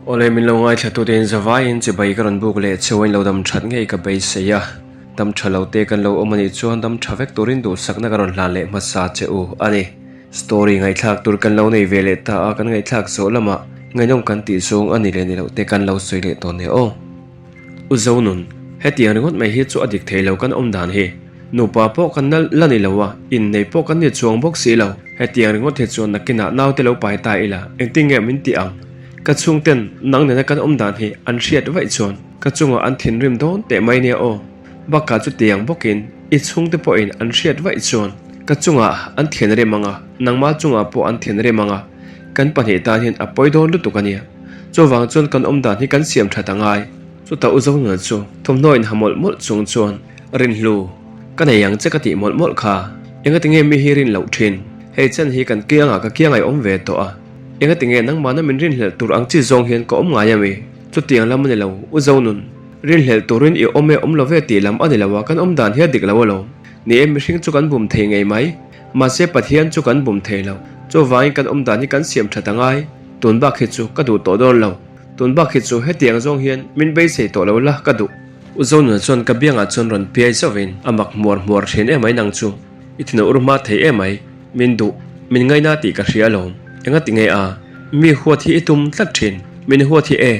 Awle min lo ngaithla tute in zavaiin chibai ka rawn buk leh cheu a in lo dam that ngei ka beisei a, dam tha lo te kan lo awm anih chuan dam tha vek turin duhsakna ka rawn hlan leh hmasa che u a ni. Story ngaihthlak tur kan lo nei ve leh ta a, kan ngaihthlak zawh lamah ngaihnawm kan tih zawng a ni leh ni loh te kan lo sawi leh tawn e aw. U Zonun, hetiang ringawt mai hi chu a dik thei lo kan awm dan hi. Nupa pawh kan la la ni lo a, innei pawh kan ni chuang bawk si lo. Hetiang ringawt hi chuan nakinah naute lo pai ta ila, engtin nge min tih ang? Ka chhungten nang nena kan awm dan hi an hriat vaih chuan ka chungah an thinrim dawn teh mai nia aw. Bakah chutiang bawkin i chhungte pawhin an hriat vaih chuan ka chungah an thinrim ang a, nangmah chungah pawh an thinrim ang a, kan pahnih tan hian a pawi dawn lutuk a nia. Chuvang chuan kan awm dan hi kan siam that a ngai. Chutah U Zongnga chu thawmhnaw in ha mawlh mawlh chung chuan, Rinhlu, ka nei ang che ka tih mawlh mawlh kha. Engati nge mi hi rin loh thin? Hei chen hi kan kiangah ka kiang ai awm ve tawh a. Engati nge nangmahna min rinhlelh tur ang chi zawng hian ka awm ngai ami? Chutiang lam a ni lo, U Zonun. Rinhlelh turin i awm e awm lo ve tih lam a ni lo a, kan awm dan hi a dik lo alawm. Ni e, mihring chu kan bum thei ngei mai. Mahse Pathian chu kan bum thei lo. Chuvangin kan awm dan hi kan siam that a ngai. Tun bak hi chu ka duh tawh dawn lo. Tun bak hi chu hetiang zawng hian min beisei tawh lo la ka duh. U Zonuna chuan ka biangah chuan rawn piai zauhin a mak hmuar hmuar thin emai nang chu. I thinawh ur hma thei emai. Min duh, min ngaina tih ka hria alawm. Enga ti nge a? Mi huat hi i tum tlat thin. Min huat hi e,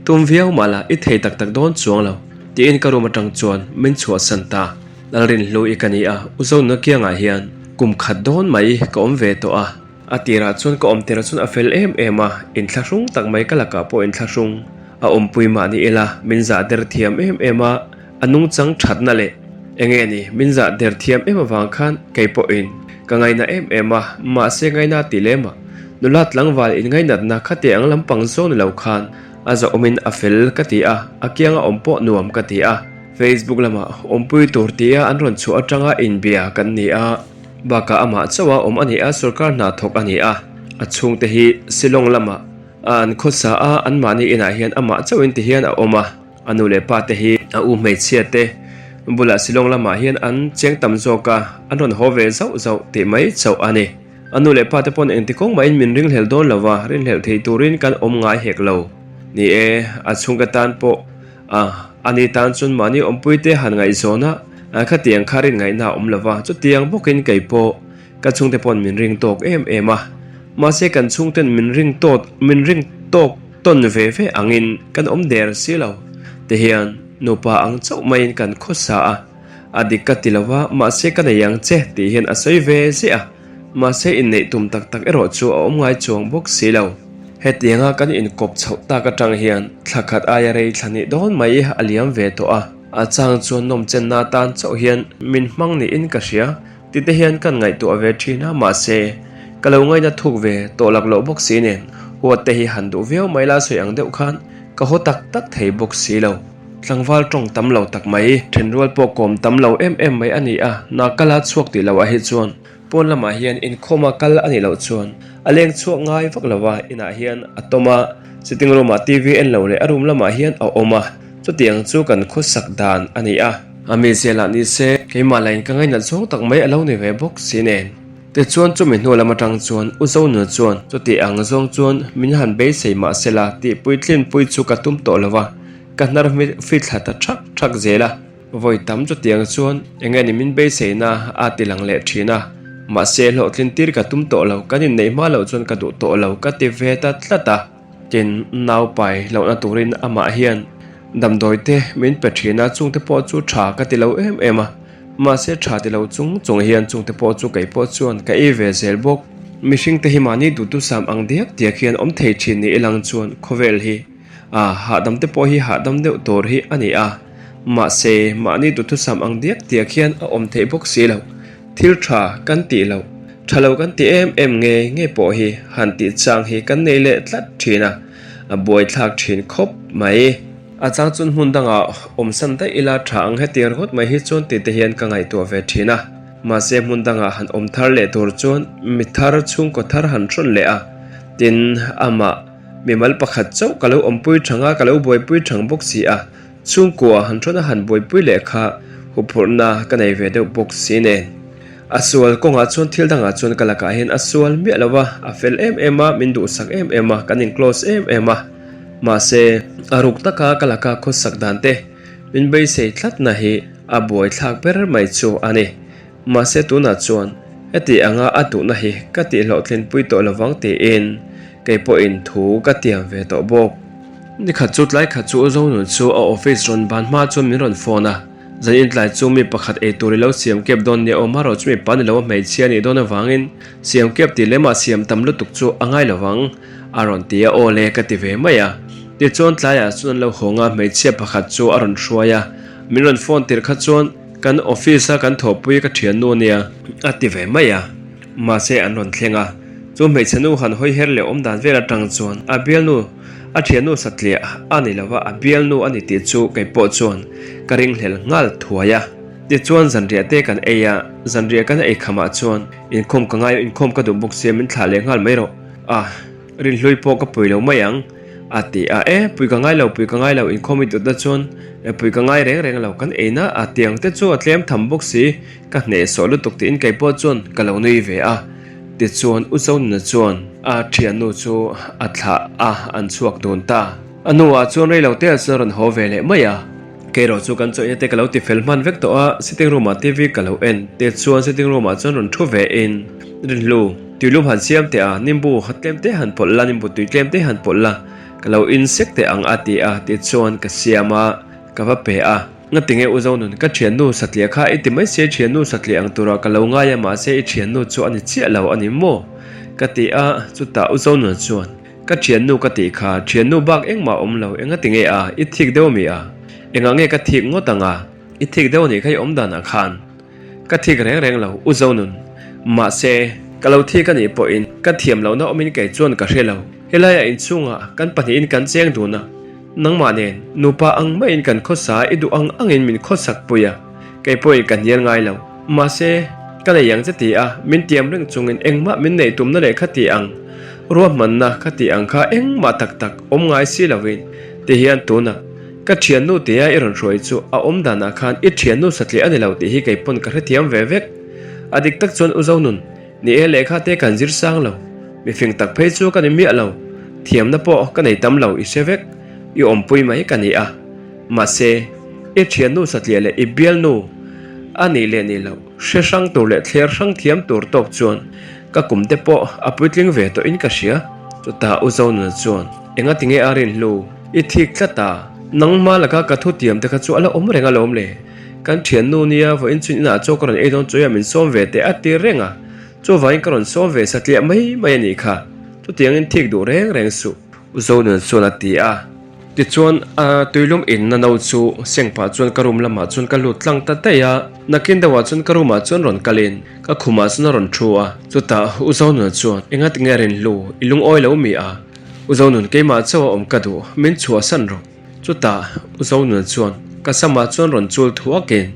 tum viau mah la i thei tak tak dawn chuang lo. Tiin ka room atang chuan min chhuahsan ta. Lalrinhlu i ka ni a, U Zonuna kiangah hian kum khat dawn mai ka awm ve tawh a. A tirah chuan ka awm tirah chuan a fel em em a, inthlahrung tak mai ka lakah pawh inthlahrung a awmpui mah ni ila min zah der thiam em em a, a nungchang thatna leh enge ni min zah der thiam em avang khan kei pawhin ka ngaina em em a, mahse ngaina ti lem a, nula tlangval inngainatna khati ang lampang zawng ni lo khan a zahawmin a fel ka ti a, a kianga awm pawh nuam ka ti a. Facebook lamah awmpui tur tia an rawn chhuah atanga inbia kan ni a. Bakah amah chauh a awm a ni a, sorkar hna thawk a ni a, a chhungte hi Shillong lamah a an khawsa a, anmahni inah hian amah chauhin ti hian a awm a, a nu leh pa te hi a u hmeichhia te bulah Shillong lamah hian an cheng tam zawk a, an rawn haw ve zauh zauh tih mai chauh a ni. A nu leh pa te pawn engti kawng mahin min ringhlel dawn lo va, rinhlelh thei turin kan awm ngai hek lo. Ni e, a chhungte tan pawh A, ani tan chuan mahni awmpuite han ngaihzawn a, khatiang kha rin ngaihna a awm lo va, chutiang bawkin kei pawh ka chhungte pawn min ring tawk em em a. Mahse kan chhungten min ring tawt, min ring tawk tawn ve ve angin kan awm der si lo. Tihian nupa ang chauh maiin kan khawsa a, a dik ka ti lo va, mahse ka nei ang che tih hian a sawi ve ziah a. Mahse inneih tum tak tak erawh chu a awm ngai chuang bawk si lo. Hetianga kan inkawp chhoh tak atang hian thla khat aia rei thla hnih dawn mai a liam ve tawh a, a chang chuan nawmchenna atan chauh hian min hmang niin ka hria ti te hian kan ngaihtuah ve thin a, mahse ka lo ngaina thuk ve tawh lak loh bawk si nen huat te hi han duh viau mai la sawi ang deuh khan ka haw tak tak thei bawk si lo. Tlangval tawng tam lo tak mai, thenrual pawh kawm tam lo em em mai a ni a, na kala chhuak tih loh ah hi chuan Pawn lamah hian inkhawma kal a nih loh chuan a leng chhuak ngai vak lo a, inah hian a tawm a, sitting room ah TV en lo leh a room lamah hian a awm a, chutiang chu kan khawsak dan a ni a. A mizia lah ni se, keimah lah in ka ngainat zawng tak mai a lo ni ve bawk si nen. Tichuan chumi hnu lam atang chuan U Zonuna chuan chuti ang zawng chuan min han beisei mah sela tih puitlinpui chu ka tum tawh lo a, ka hnar fithla ta thak thak zel a. Vawi tam chutiang chuan eng nge ni min beiseina a ti lang leh thin a, mahse hlawhtlin tir ka tum tawh lo, kan inneih hma loh chuan ka duh tawh lo ka ti ve ta tlat a. Tin, nau pai lohna turin amah hian damdawi te min pe thin a, chungte pawh chu tha ka ti lo em em a, mahse tha ti lo chung chung hian chungte pawh chu kei pawh chuan ka ei ve zel bawk. Mihring te hi mahni duhthusam ang diak diak hian awm thei thin ni ilang chuan khawvel hi A, hahdam te pawh hi hahdam deuh tur hi a ni a, mahse mahni duhthusam ang diak diak hian a awm theih bawk si lo. Thil tha kan tih loh, tha lo kan ti em em nge nge pawh hi han tih chang hi kan nei leh tlat thin a, a buaithlak thin khawp mai. A chang chuan hmun dangah awmsan daih ila tha ang hetiang ringawt mai hi chuan tih te hian ka ngaihtuah ve thin a, mahse hmun dangah han awm thar leh tur chuan mi thar chhungkaw thar han hrawn leh a, tin amah Mimal pakhat chauh ka lo awmpui thang a, ka lo buaipui thang bawk si a, chhungkua han thawn a han buaipui leh kha huphurhna ka nei ve deuh bawk si nen. A sual kawngah chuan thil dangah chuan ka lakah hian a sual miah lo a, a fel em em a, min duhsak em em a, kan in close em em a. Mahse, a ruk taka ka laka khawsak dan te min beisei tlatna hi a buaithlak ber mai chu a ni. Mahse tunah chuan heti anga a duhna hi ka tihhlawhtlinpui tawh lovang tiin kei pawhin thu ka tiam ve tawh bawk. Nikhat chu tlai khat chu Zonun chu a office rawn ban hma chuan min rawn phone a, zan intlai chu mi pakhat ei tur i lo siam kep dawn nia aw marawh chu mipa ni lo a hmeichhia nih dawn avangin siam kep tih lemah siam tam lutuk chu a ngai lovang a rawn ti a aw le ka ti ve mai a. Tichuan tlaiah chuan an lo hawng a hmeichhia pakhat chu a rawn hruai a, min rawn phone tirh kha chuan Kan office a kan thawhpui ka thiannu ania a ti ve mai a, mahse an rawn thleng a, chu hmeichhe nu han hawi her leh awm dan vel atang chuan a bialnu a thiannu satliah a ni lova a bialnu a ni tih chu kei pawh chuan ka ringhlel nghal thuai a. Tichuan zanriah te kan ei a, zanriah kan ei khamah chuan inkhawm ka ngai inkhawm ka duh bawk sia min thlah leh nghal mai rawh a, rinhlui pawh ka pui lo mai ang. A ti a, E, pui ka ngai lo, pui ka ngai lo, inkhawm i dawtna chuan e, pui ka ngai reng reng lo, kan eina a tiang te chu a tlem tham bawk si, ka hnehsawh lutuk tiin kei pawh chuan ka lo nui ve a. Tichuan U Zonuna chuan a thiannu chu a thlah a, an chhuak dun ta. A hnuah chuan rei lo te ah chuan a rawn haw ve leh mai a. Kei erawh chu kan chawihna te ka lo ti fel hman vek tawh a, sitting room ah TV ka lo en tichuan sitting room ah chuan rawn thu ve in Rinhlu, Tuilum han siam teh a, nimbu tlem te han pawlh la, nimbu tui tlem te han pawlh la, ka lo in sek teh ang a ti a, tichuan ka siam a, ka va pe a. Ngatinge u Zonun, ka thiannu satliah kha i ti mai sia, i thiannu satliah ang turah ka lo ngai a, mahse i thiannu chu a ni chiah lo a ni maw? Ka ti a, chutah u Zonun chuan, Ka thiannu ka tih kha, thiannu bak engmah a awm lo, engatinge a, i thik deuh a mi a? Engah nge ka thik ngawt ang a? I thik deuh a nih kha i awm danah khan. Ka thik reng reng lo, U Zonun. Mahse, ka lo thik a nih pawhin ka thiam lohna awmin kei chuan ka hre lo. Helaiah inchhungah kan pahnihin kan cheng dun a, nangmah nen nupa ang maiin kan khawsa i duh ang angin min khawsak pui a, kei pawhin ka hnial ngai lo. Mahse, ka nei ang che ti a, min tiam reng chungin engmah min neih tumna leh kha ti ang, ruahmanna kha ti ang kha engmah tak tak awm ngai si lovin tihian tunah Ka thiannu tia i rawn hruai chu a awm danah khan i thiannu satliah a ni lo tih hi kei pawn ka hrethiam ve vek. A dik tak chuan U Zonun, ni e lehkha te kan zir sang lo. Mi fing tak phei chu ka ni miah lo. Thiamna pawh ka nei tam lo i hre vek. I awmpui mai ka ni a. Mahse, i thiannu satliah leh i bialnu a nih leh nih loh hre hrang tur leh thler hrang thiam tur tawk chuan ka kum te pawh a puitling ve tawhin ka hria. Chutah U Zonuna chuan, Engatinge a rinhlu? I thik tlat a, nangma laka ka thu tiam te kha chu a la awm reng alawm le. Kan thiannu nia vawiin chun inah chaw ka rawn ei dawn chawiah min sawm ve teh a ti reng a, chuvangin ka rawn sawm ve satliah mai mai a nih kha. Chutiangin thik duh reng reng suh. U Zonun chuan a ti a. Tichuan, a tuilum inna no chu seng pah chuan ka room lamah chuan ka lut tlang ta daih a. Nakin deuhah chuan ka room ah chuan rawn kalin ka khumah chuan a rawn thu a. Chutah U Zonun chuan, Engatinge rinhlu, i lungawi lo mi a? U Zonun keimah chauh a awm ka duh, min chhuahsan rawh. Chutah U Zonun chuan ka samah chuan rawn chul thuakin,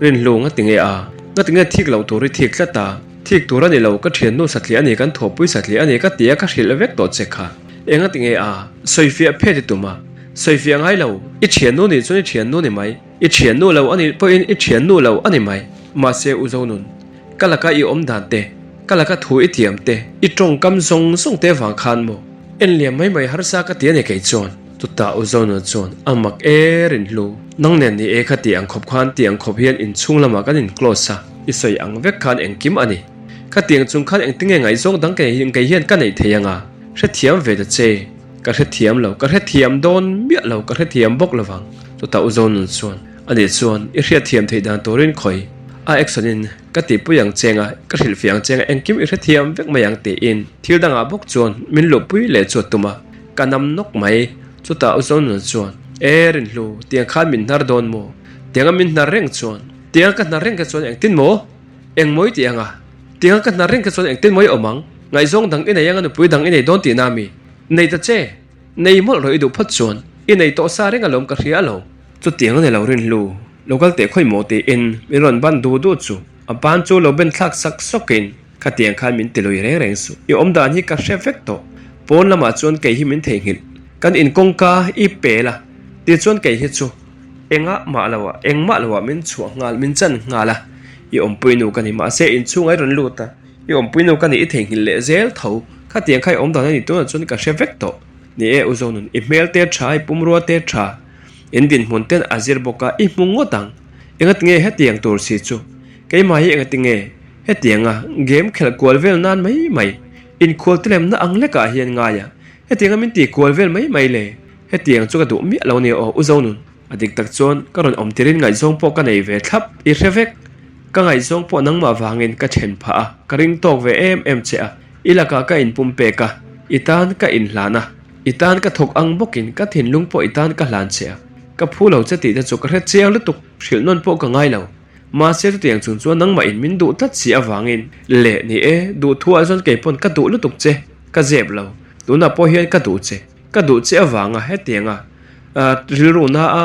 Rinhlu ngati nge a? Ngati nge thik loh tur i thik tlat a? Thik tur a ni lo, ka thiannu satliah a ni, kan thawhpui satliah a ni ka ti a ka hrilh vek tawh che kha. Engati nge a? Sawifiah phet i tum a? Sawifiah ngai lo, i thiannu nih chuan i thiannu ni mai, i thiannu lo a nih pawhin i thiannu lo a ni mai. Mahse U Zonun, Ka laka i awm dan te, ka laka thu i tiam te, i tawngkam zawng zawng te vang khan maw? En liam mai mai harsa ka ti a ni kei chuan. Chutah U Zonun chuan a mak e rinhlu. Nang nen ni e kha ti ang khawp khan ti ang khawp hian inchhung lamah kan in close a, i sawi ang vek khan engkim a ni. Kha tiang chung khan engtinge ngaihzawng dang kei hian ka neih thei anga hrethiam ve ta che. Ka hrethiam lo, ka hrethiam dawn miah lo, ka hrethiam bawk lovang. Chutah U Zonun chuan ani chuan i hriatthiam theih dan turin khawi a action in ka tihpui ang cheng a, ka hrilhfiah ang cheng a, engkim i hrethiam vek mai ang tiin thil dangah bawk chuan min luhpui leh chu a tum a, ka nam nawk mai. Chutah U Zonun chuan, E Rinhlu, tiang khan min hnar dawn maw? Tianga min hnar reng chuan, tianga ka hnar reng kha chuan engtin maw? Eng mawi tih anga? Tianga ka hnar reng kha chuan engtin mawi awm ang? Ngaihzawng dang i nei anga nupui dang i nei dawn tihna mi? Nei ta che! Nei mawlh rawh i duh phawt chuan, i nei tawh sa reng alawm ka hria alawm. Chutiang a ni lo rinhlu, lo kal teh khawi maw tiin min rawn ban du du chu a ban chu lo ben thlak sak sawkin khatiang khan min ti lui reng reng suh. I awm dan hi ka hre vek tawh, pawn lamah chuan kei hi min theihnghilh, kan in kawngka i pel a tichuan kei hi chu engah mah lo ah engmah lo ah min chhuah nghal min chan nghal a, i awmpuinu ka ni mahse inchhungah i rawn lut a, i awmpuinu ka ni i theihnghilh leh zel tho, khatiang kha i awm dan a ni tunah chuan ka hre vek tawh. Ni e, U Zonun, i hmel te tha, i pumrua te tha, in dinhmun ten a zir bawk a, i hmu ngawt ang. Engatinge hetiang tur si chu? Keimah hi engatinge hetianga game khelh kual vel nan mai mai, inkhual telemna ang lekah hian ngai a, hetianga min tih kual vel mai mai le? Hetiang chu ka duh miah lo nia aw, U Zonun. A dik tak chuan ka rawn awm tirin ngaihzawng pawh ka nei ve thlap, i hre vek. Ka ngaihzawng pawh nangmah vangin ka then phah a, ka ring tawk ve em em che a, i lakah ka inpum pek a, i tan ka inhlan a, i tan ka thawk ang bawkin ka thinlung pawh i tan ka hlan che a, ka phu lo che tih te chu ka hre chiang lutuk, hrilh nawn pawh ka ngai lo. Mahse chutiang chung chuan nangmah in min duh tlat si avangin leh ni e, duh thu ah chuan kei pawn ka duh lutuk che, ka zep lo, tunah pawh hian ka duh che, ka duh che avanga hetianga rilru na a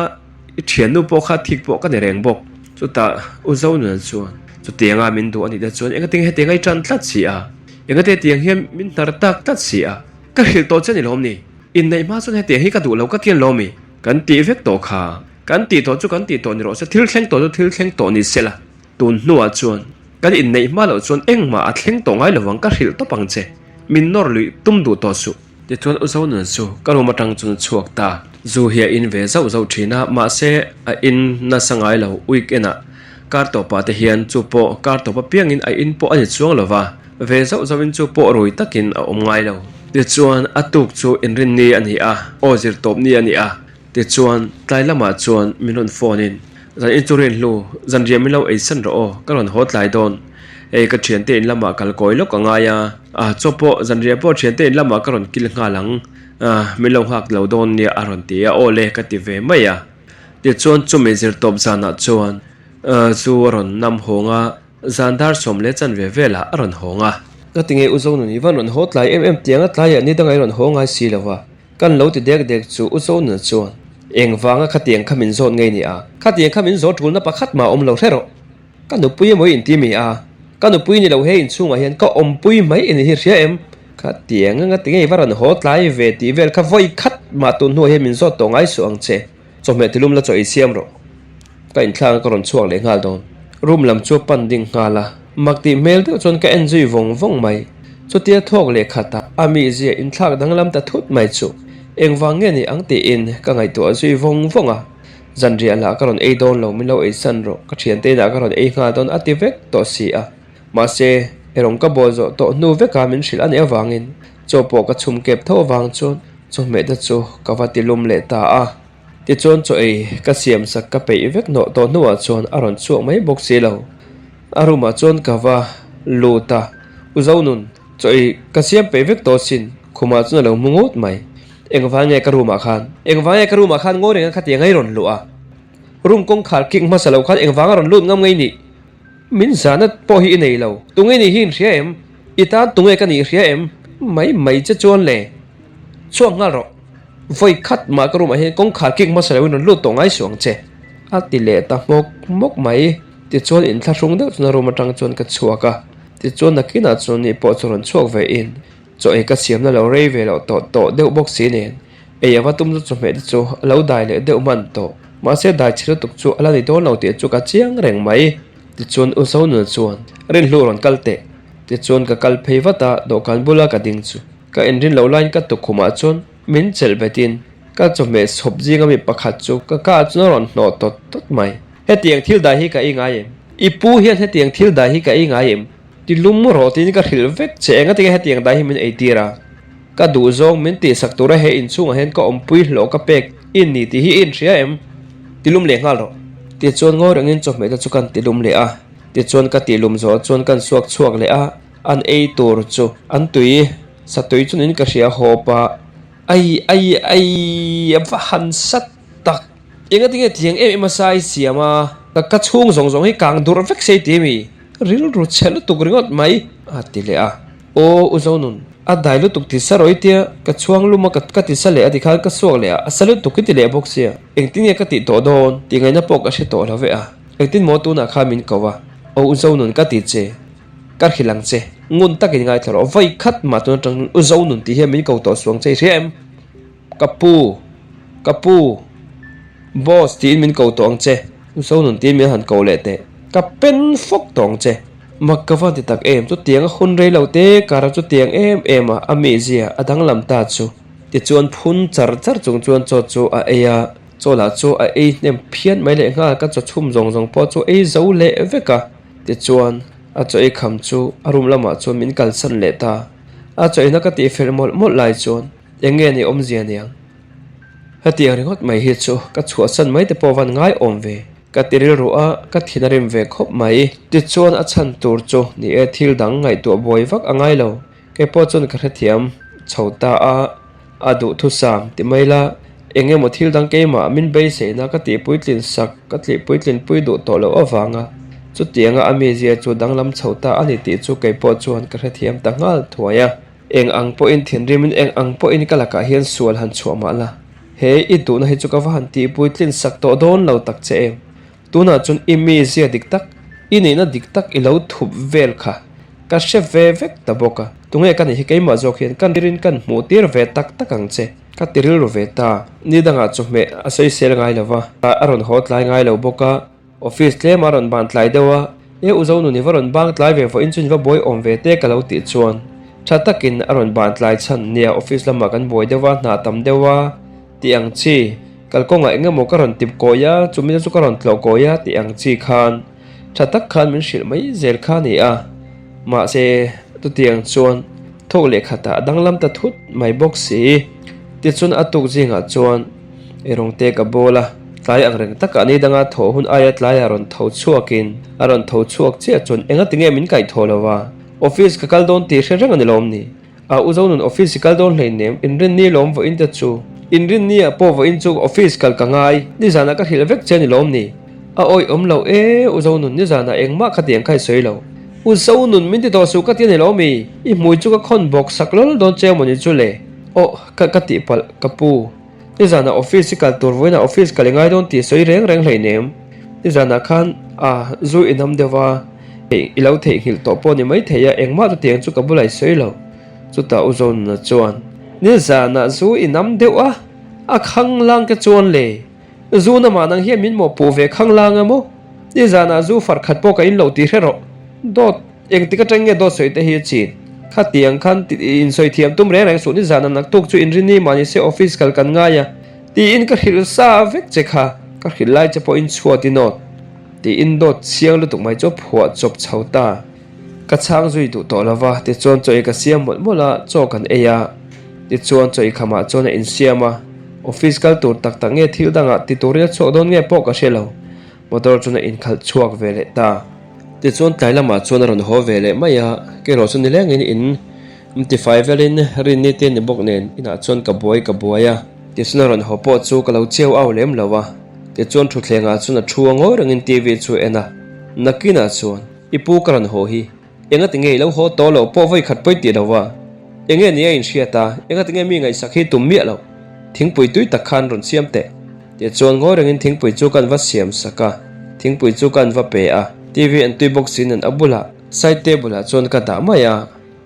i thiannu pawh kha thik pawh ka ni reng bawk. Chutah U Zonuna chuan chutianga min duh anih te chuan engatinge hetiang a i tan tlat si a, engate tiang hian min hnar tak tlat si a, ka hrilh tawh che ni lawm ni? Inneih hma chuan hetiang hi ka duh lo ka tian lawm i? Kan tih vek tawh kha. Kan tih tawh chu kan tih tawh ni rawh se, thil thleng tawh chu thil thleng tawh ni se la. Tun hnuah chuan kan inneih hma loh chuan engmah a thleng tawh ngai lovang ka hrilh tawp ang che. Min nawr luih tum duh tawh suh. Tichuan U Zonun chu ka room atang chuan a chhuak ta. Zu hi a in ve zauh zauh thin a, mahse a in nasa ngai lo weekend ah kar tawpah te hian chu pawh kar tawp apiangin a in pawh a ni chuang lo va, ve zauh zauhin chu pawh rui takin a awm ngai lo. Tichuan a tuk chu inrinni a ni a, aw zir tawp ni a ni a, Tichuan, tlai lamah chuan min rawn phone in, Zan in chu rinhlu, zan riah min lo ei san rawh aw, ka rawn haw tlai dawn. Hei ka thiante in lamah kal kawi lawk a ngai a, ah chaw pawh zan riah pawh thiante in lamah ka rawn kil nghal ang, ah min lo nghak lo dawn nia a rawn ti a, aw le ka ti ve mai a. Tichuan chumi zirtawp zanah chuan zu a rawn nam hawng a, Zan dar sawm leh chan ve velah a rawn hawng a. Ka ti nge U Zonun i van rawn haw tlai em em tiang a tlaiah ni danga i rawn haw ngai si lo va, kan lo ti dek dek chu U Zonun chuan eng vanga khatiang kha min zawt ngei ni a, khatiang kha min zawt tulna pakhat mah awm lo hre rawh. Ka nupui emaw i inti mi a, ka nupui ni lo he inchhungah hian ka awmpui mai i ni hi hria em? Khatiang anga ti nge i va rawn haw tlai ve tih vel kha vawi khat mah tun hnuah hian min zawt tawh ngai suh ang che. Chawhmeh tilum la chaw ei siam rawh. Ka inthlak a ka rawn chhuak leh nghal dawn. Room lam chu a pan ding nghal a, mak tih hmel deuh chuan ka en zui vawng vawng mai. Chutia thawk leh khat a, a mizia inthlak danglam ta thut mai chu engvang nge ni ang tiin ka ngaihtuah zui vawng vawng a. Zanriah lah ka rawn ei dawn lo, min lo ei san rawh, ka thiante inah ka rawn ei nghal dawn a ti vek tawh si a. Mahse, erawng ka bawl zawh tawh hnu veka min hrilh a nih avangin chaw pawh ka chhum kep tho avang chuan chawhmeh te chu ka va ti lum leh ta a. Tichuan chaw ei ka siam sak ka peih vek hnawh tawh hnuah chuan a rawn chhuak mai bawk si lo. A room ah chuan ka va lut a, U Zonun, chaw ei ka siam peih vek tawh sin, khumah chuan a lo hmu ngut mai. Engvang nge ka room ah khan? Engvang nge ka room ah khan ngawi reng a khatiang a i rawn luh a? Room kawngkhar kik hmasa lo khan engvang a rawn lut ngam ngei nih? Min zahna pawh hi i nei lo. Tunge nih hi in hria em? I tan tunge ka nih hria em? Mai mai che chuan le. Chhuak nghal rawh. Vawi khat mah ka room ah hian kawngkhar kik hmasa lo in rawn lut tawh ngai suh ang che. A ti leh ta hmawk hmawk mai. Tichuan inthlahrung deuh chuan a room atang chuan ka chhuak a. Tichuan nakinah chuan ni pawh chu rawn chhuak ve in chaw ei ka siamna lo rei ve loh tawh tawh deuh bawk si nen ei ava tum chu chawhmeh te chu a lo dai leh deuh hman tawh. Mahse dai chhe lutuk chu a la ni dawn lo tih chu ka chiang reng mai. Tichuan U Zonuna chuan Rinhlu rawn kal teh. Tichuan ka kal phei vat a, dawhkan bula ka ding chu ka inrin loh laiin ka tukkhumah chuan min chelh betin ka chawhmeh chhawp zinga mi pakhat chu ka ka chuan a rawn hnawh tawt tawt mai. Hetiang thil dai hi ka ei ngai em? I pu hian hetiang thil dai hi ka ei ngai em? Ti lum rawh tiin ka hrilh vek che eng atinge hetiang dai hi min ei tir a. Ka duh zawng min tihsak tura he inchhungah hian ka awmpui hlawh ka pek i ni tih hi i inhria em? Ti lum leh nghal rawh. Tichuan ngawi rengin chawhmeh te chu kan ti lum leh a. Tichuan ka tih lum zawh chuan kan suak chhuak leh a, an ei tur chu an tui satui chuan in ka hria hawp a. Ai ai ai a va han sat tak. Engatinge tiang em em a sai siam a, ka ka chhung zawng zawng hi kang durh vek sei ti mi? Rilru chhe lutuk ringawt mai a ti leh a. Aw U Zonun, a dai lutuk ti sa rawih tia ka chhuang lum a ka ti sa leh a tikhan ka suak leh a, a sa lutuk i ti leh bawk sia. Engtin nge ka tih tawh dawn tih ngaihna pawh ka hre tawh lo ve a. Engtin maw tunah khan min ko a, Aw U Zonun ka ti che, ka hrilh ang che, ngun takin ngaithla rawh, vawi khat mah tun atang U Zonun tih hian min ko tawh suang che i hria em? Ka pu, ka pu, boss tiin min ko tawh ang che, U Zonun tiin min han ko leh teh, ka pen fawk tawh ang che. Mak ka van ti tak em, chutiang a hun rei lo te kar a chutiang em em a, a mizia a danglam ta chu. Tichuan phun char char chung chuan chaw chu a ei a, chaw lah chu a ei hnem phian mai leh nghal, ka chaw chhum zawng zawng pawh chu ei zo leh vek a. Tichuan a chaw ei kham chu a room lamah chuan min kalsan leh ta. A chaw eina ka tihfel mawlh mawlh lai chuan eng nge ni awmzia niang? Hetiang ringawt mai hi chu ka chhuahsan mai te pawh van ngai awm ve. Ka ti rilru a, ka thin a rim ve khawp mai. Tichuan a chhan tur chu ni e thil dang ngaihtuah buai vak a ngai lo. Kei pawh chuan ka hrethiam chho ta a, a duhthusam ti mai la, eng emaw thil dang keimah min beiseina ka tih puitlin sak ka tlih puitlin pui duh tawh loh avanga chutianga a mizia chu danglam chho ta a ni tih chu kei pawh chuan ka hrethiam ta nghal thuai a. Eng ang pawhin thinrimin eng ang pawhin ka lakah hian sual han chhuah mah la, he i duhna hi chu ka va han tihpui tlin sak tawh dawn lo tak che em? Tunah chuan i mizia dik tak, i nihna dik tak i lo thup vel kha ka hre ve vek ta bawk a, tunge ka nih hi keimah zawk hian ka rin kan hmuh tir ve tak tak ang che, ka ti rilru ve ta. Ni dangah chawhmeh a sawisel ngai lo va, a rawn haw tlai ngai lo bawk a. Office tlem a rawn ban tlai deuh a, E u Zonun i va rawn bang tlai ve vawiin chu in va buai awm ve te ka lo tih chuan tha takin a rawn ban tlai chhan nia office lamah kan buai deuh a, hna tam deuh a tih ang chi, kalkawngah eng emaw ka rawn tip kawi a, chumi te chu ka rawn tlawh kawi a tih ang chi khan tha tak khan min hrilh mai zel kha a ni a, mahse chutiang chuan thawk leh khatah a danglam ta thut mai bawk si. Tichuan a tuk zingah chuan. Erawng te ka bawl a, tlai ang reng takah ni danga thawh hun aia tlaiah rawn tho chhuakin a rawn tho chhuak chiah chuan enga tinge min kaih thaw lo a, office ka kal dawn tih hre reng a ni lawm ni? A u Zonun office i kal dawn hleinem, inrinni lawm vawiin te chu. Inrinni ah pawh vawiin chu office kal ka ngai, nizanah ka hrilh vek che a ni lawm ni? A awih awm lo e, u Zonun nizanah engmah kha tiang kha i sawi lo. U Zonun min ti tawh suh ka ti a ni lawm i? I hmui chu ka khawn bawk sak lawl dawn che mawni chu le? Aw, ka ka tihpalh ka pu. Nizanah office i kal tur vawiinah office kal i ngai dawn tih sawi reng reng hleinem. Nizanah khan a zu i nam deuh a, i lo theihnghilh tawh pawh ni maithei a, engmah chutiang chu ka bulah i sawi lo. Chutah U Zonuna chuan, Nizanah zu i nam deuh a, a khanglang te chuan le, zu namah nang hian min mawhpuh ve khanglang a maw? Nizanah zu far khat pawh ka in lo tih hre rawh. Dawt. Engtik atang nge dawt sawi te hi a chin? Khatiang khan insawi thiam tum reng reng suh nizan a naktuk chu inrini mah nise office kal kan ngai a tiin ka hrilh sa vek che kha, ka hrilh lai che pawhin chhuat i nawt tiin dawt chiang lutuk mai chu a phuah chawp chho ta. Ka chhang zui duh tawh lova tichuan chaw ei ka siam mawlh mawlh a, chaw kan ei a, tichuan chaw ei khamah chuan a insiam a, office kal tur tak tak nge thil dangah ti turin a chhuak dawn nge pawh ka hre lo. Motor chuan a inkhalh chhuak ve leh ta. Tichuan tlai lamah chuan a rawn haw ve leh mai a, kerawh chu nilengin in tifai velin rinni te ni bawk nen inah chuan ka buai ka buai a. Tichuan a rawn haw pawh chu ka lo chiau au lem lo a, tichuan thutthlengah chuan a thu a ngawi rengin TV chu a en a, nakinah chuan i pu ka rawn haw hi. Enga tinge i lo haw tawh loh pawh vawi khat pawi tih lo va, enge ni a inhriat a, enga tinge mi ngaihsak hi tum miah loh, thingpui tui tak khan rawn siam teh. Tichuan ngawi rengin thingpui chu kan va siam sak a, thingpui chu kan va pe a, TV an tui bawk si nen a bulah side table ah chuan ka dah mai a,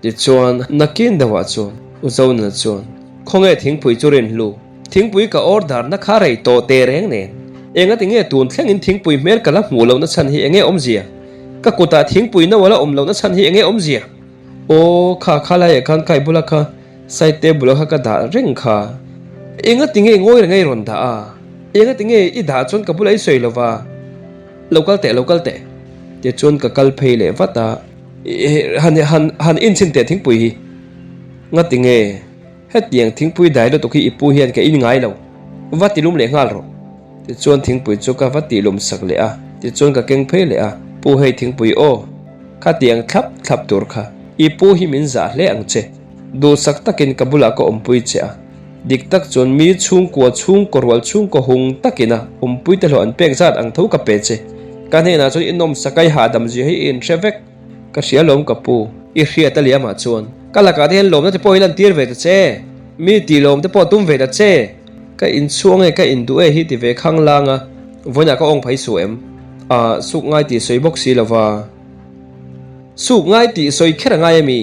tichuan nakin deuhah chuan U Zonana chuan khawnge thingpui chu rin hlu, thingpui ka order na kha rei tawh teh reng nen, enga tinge tun thlengin thingpui hmel ka la hmuh lohna chhan hi enge awmzia? Ka kutah thingpui no a la awm lohna chhan hi enge awmzia? Aw, kha kha laiah khan kai bula kha side table kha ka dah reng kha. Enga tinge ngawi reng a i rawn dah a? Enga tinge i dah chuan ka bulah i sawi lova? Lo kal teh, lo kal teh. Tichuan ka kal phei leh vat a. Han han han inchhin teh thingpui hi. Nga tinge hetiang thingpui dai lutuk hi i pu hian ka in ngai lo. Va ti lum leh nghal rawh. Tichuan thingpui chu ka va tih lum sak leh a, tichuan ka keng phei leh a, Pu hei thingpui aw, khatiang thlap thlap tur kha i pu hi min zah hle ang che, duhsak takin ka bulah ka awmpui che a, dik tak chuan mi chhungkua chhungkaw rual chhungkaw hung takin a awmpui te hlawh an pek zat ang tho ka pe che, ka hnenah chuan i nawmsak a i hahdam zia hi i inhre vek. Ka hria lawm ka pu, i hriat a liamah chuan ka lakah te hian lawmna te pawh i lantir ve ta che, mi tih lawm te pawh tum ve ta che. Ka inchhuang e, ka induh e hi ti ve khang lang a, vawiinah ka awng phei suh em? Ah, suk ngai tih sawi bawk si lova. Suk ngai tih sawi kher a ngai a mi?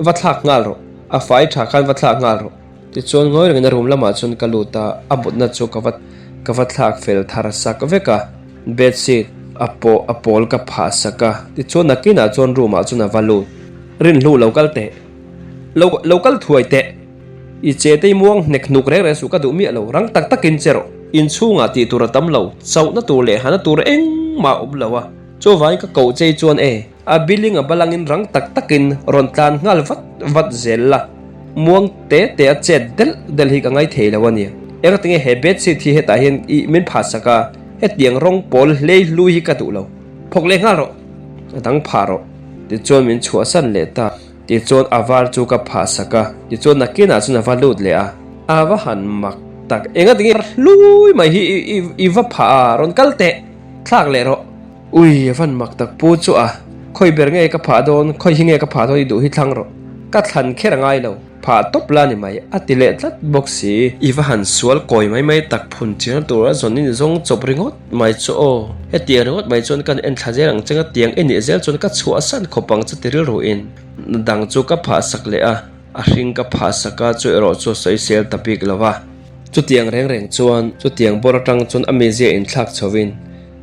Va thlak nghal rawh, a fai tha khan va thlak nghal rawh. Tichuan ngawi rengin a room lamah chuan ka lut a, a mutna chu ka va ka va thlak fel thar sak vek a, bedsheet a pawh a pawl ka phah sak a, tichuan nakinah chuan room ah chuan a va lut. Rinhlu lo kal teh, lo lo kal thuai teh. I che te i muang hnek hnuk reng reng suh ka duh miah lo, rang tak takin che rawh. Inchhungah tih tur a tam lo, chauhna tur leh hana tur engmah a awm lo a, chuvangin ka koh chei chuan e, a billing a balangin rang tak takin rawn tlan nghal vat vat zel la, muang te te a chet delh delh hi ka ngai thei lo a nia. Engtinge he bedsheet hi hetah hian i min phahsak a, hetiang rawng pawl hlei hlui hi ka duh lo. Phawk leh nghal rawh, a dang phah rawh. Tichuan min chhuahsan leh ta. Tichuan a var chu ka phah sak a, tichuan nakinah chuan a va lut leh a. A va han mak tak, enga tinge hlui mai hi i va phah a, rawn kal teh, thlak leh rawh. Ui, a van mak tak pu chu a, khawi ber nge ka phah dawn, khawi hi nge ka phah dawn i duh hi thlang rawh, ka thlan kher a ngai lo. Phah tawp la ni mai, a ti leh tlat bawk si. I va han sual kawi mai mai tak phun chiang tur a zawn in zawng chawp ringawt mai chu aw. Hetiang ringawt mai chuan kan en thla zel ang che nga tiang i nih zel chuan ka chhuahsan khawp ang che ti rilru in dang chu ka phah sak leh a, a hring ka phah sak a chu erawh chu a sawisel ta bik lo va. Chutiang reng reng chuan chutiang bawr atang chuan a mizia inthlak chho in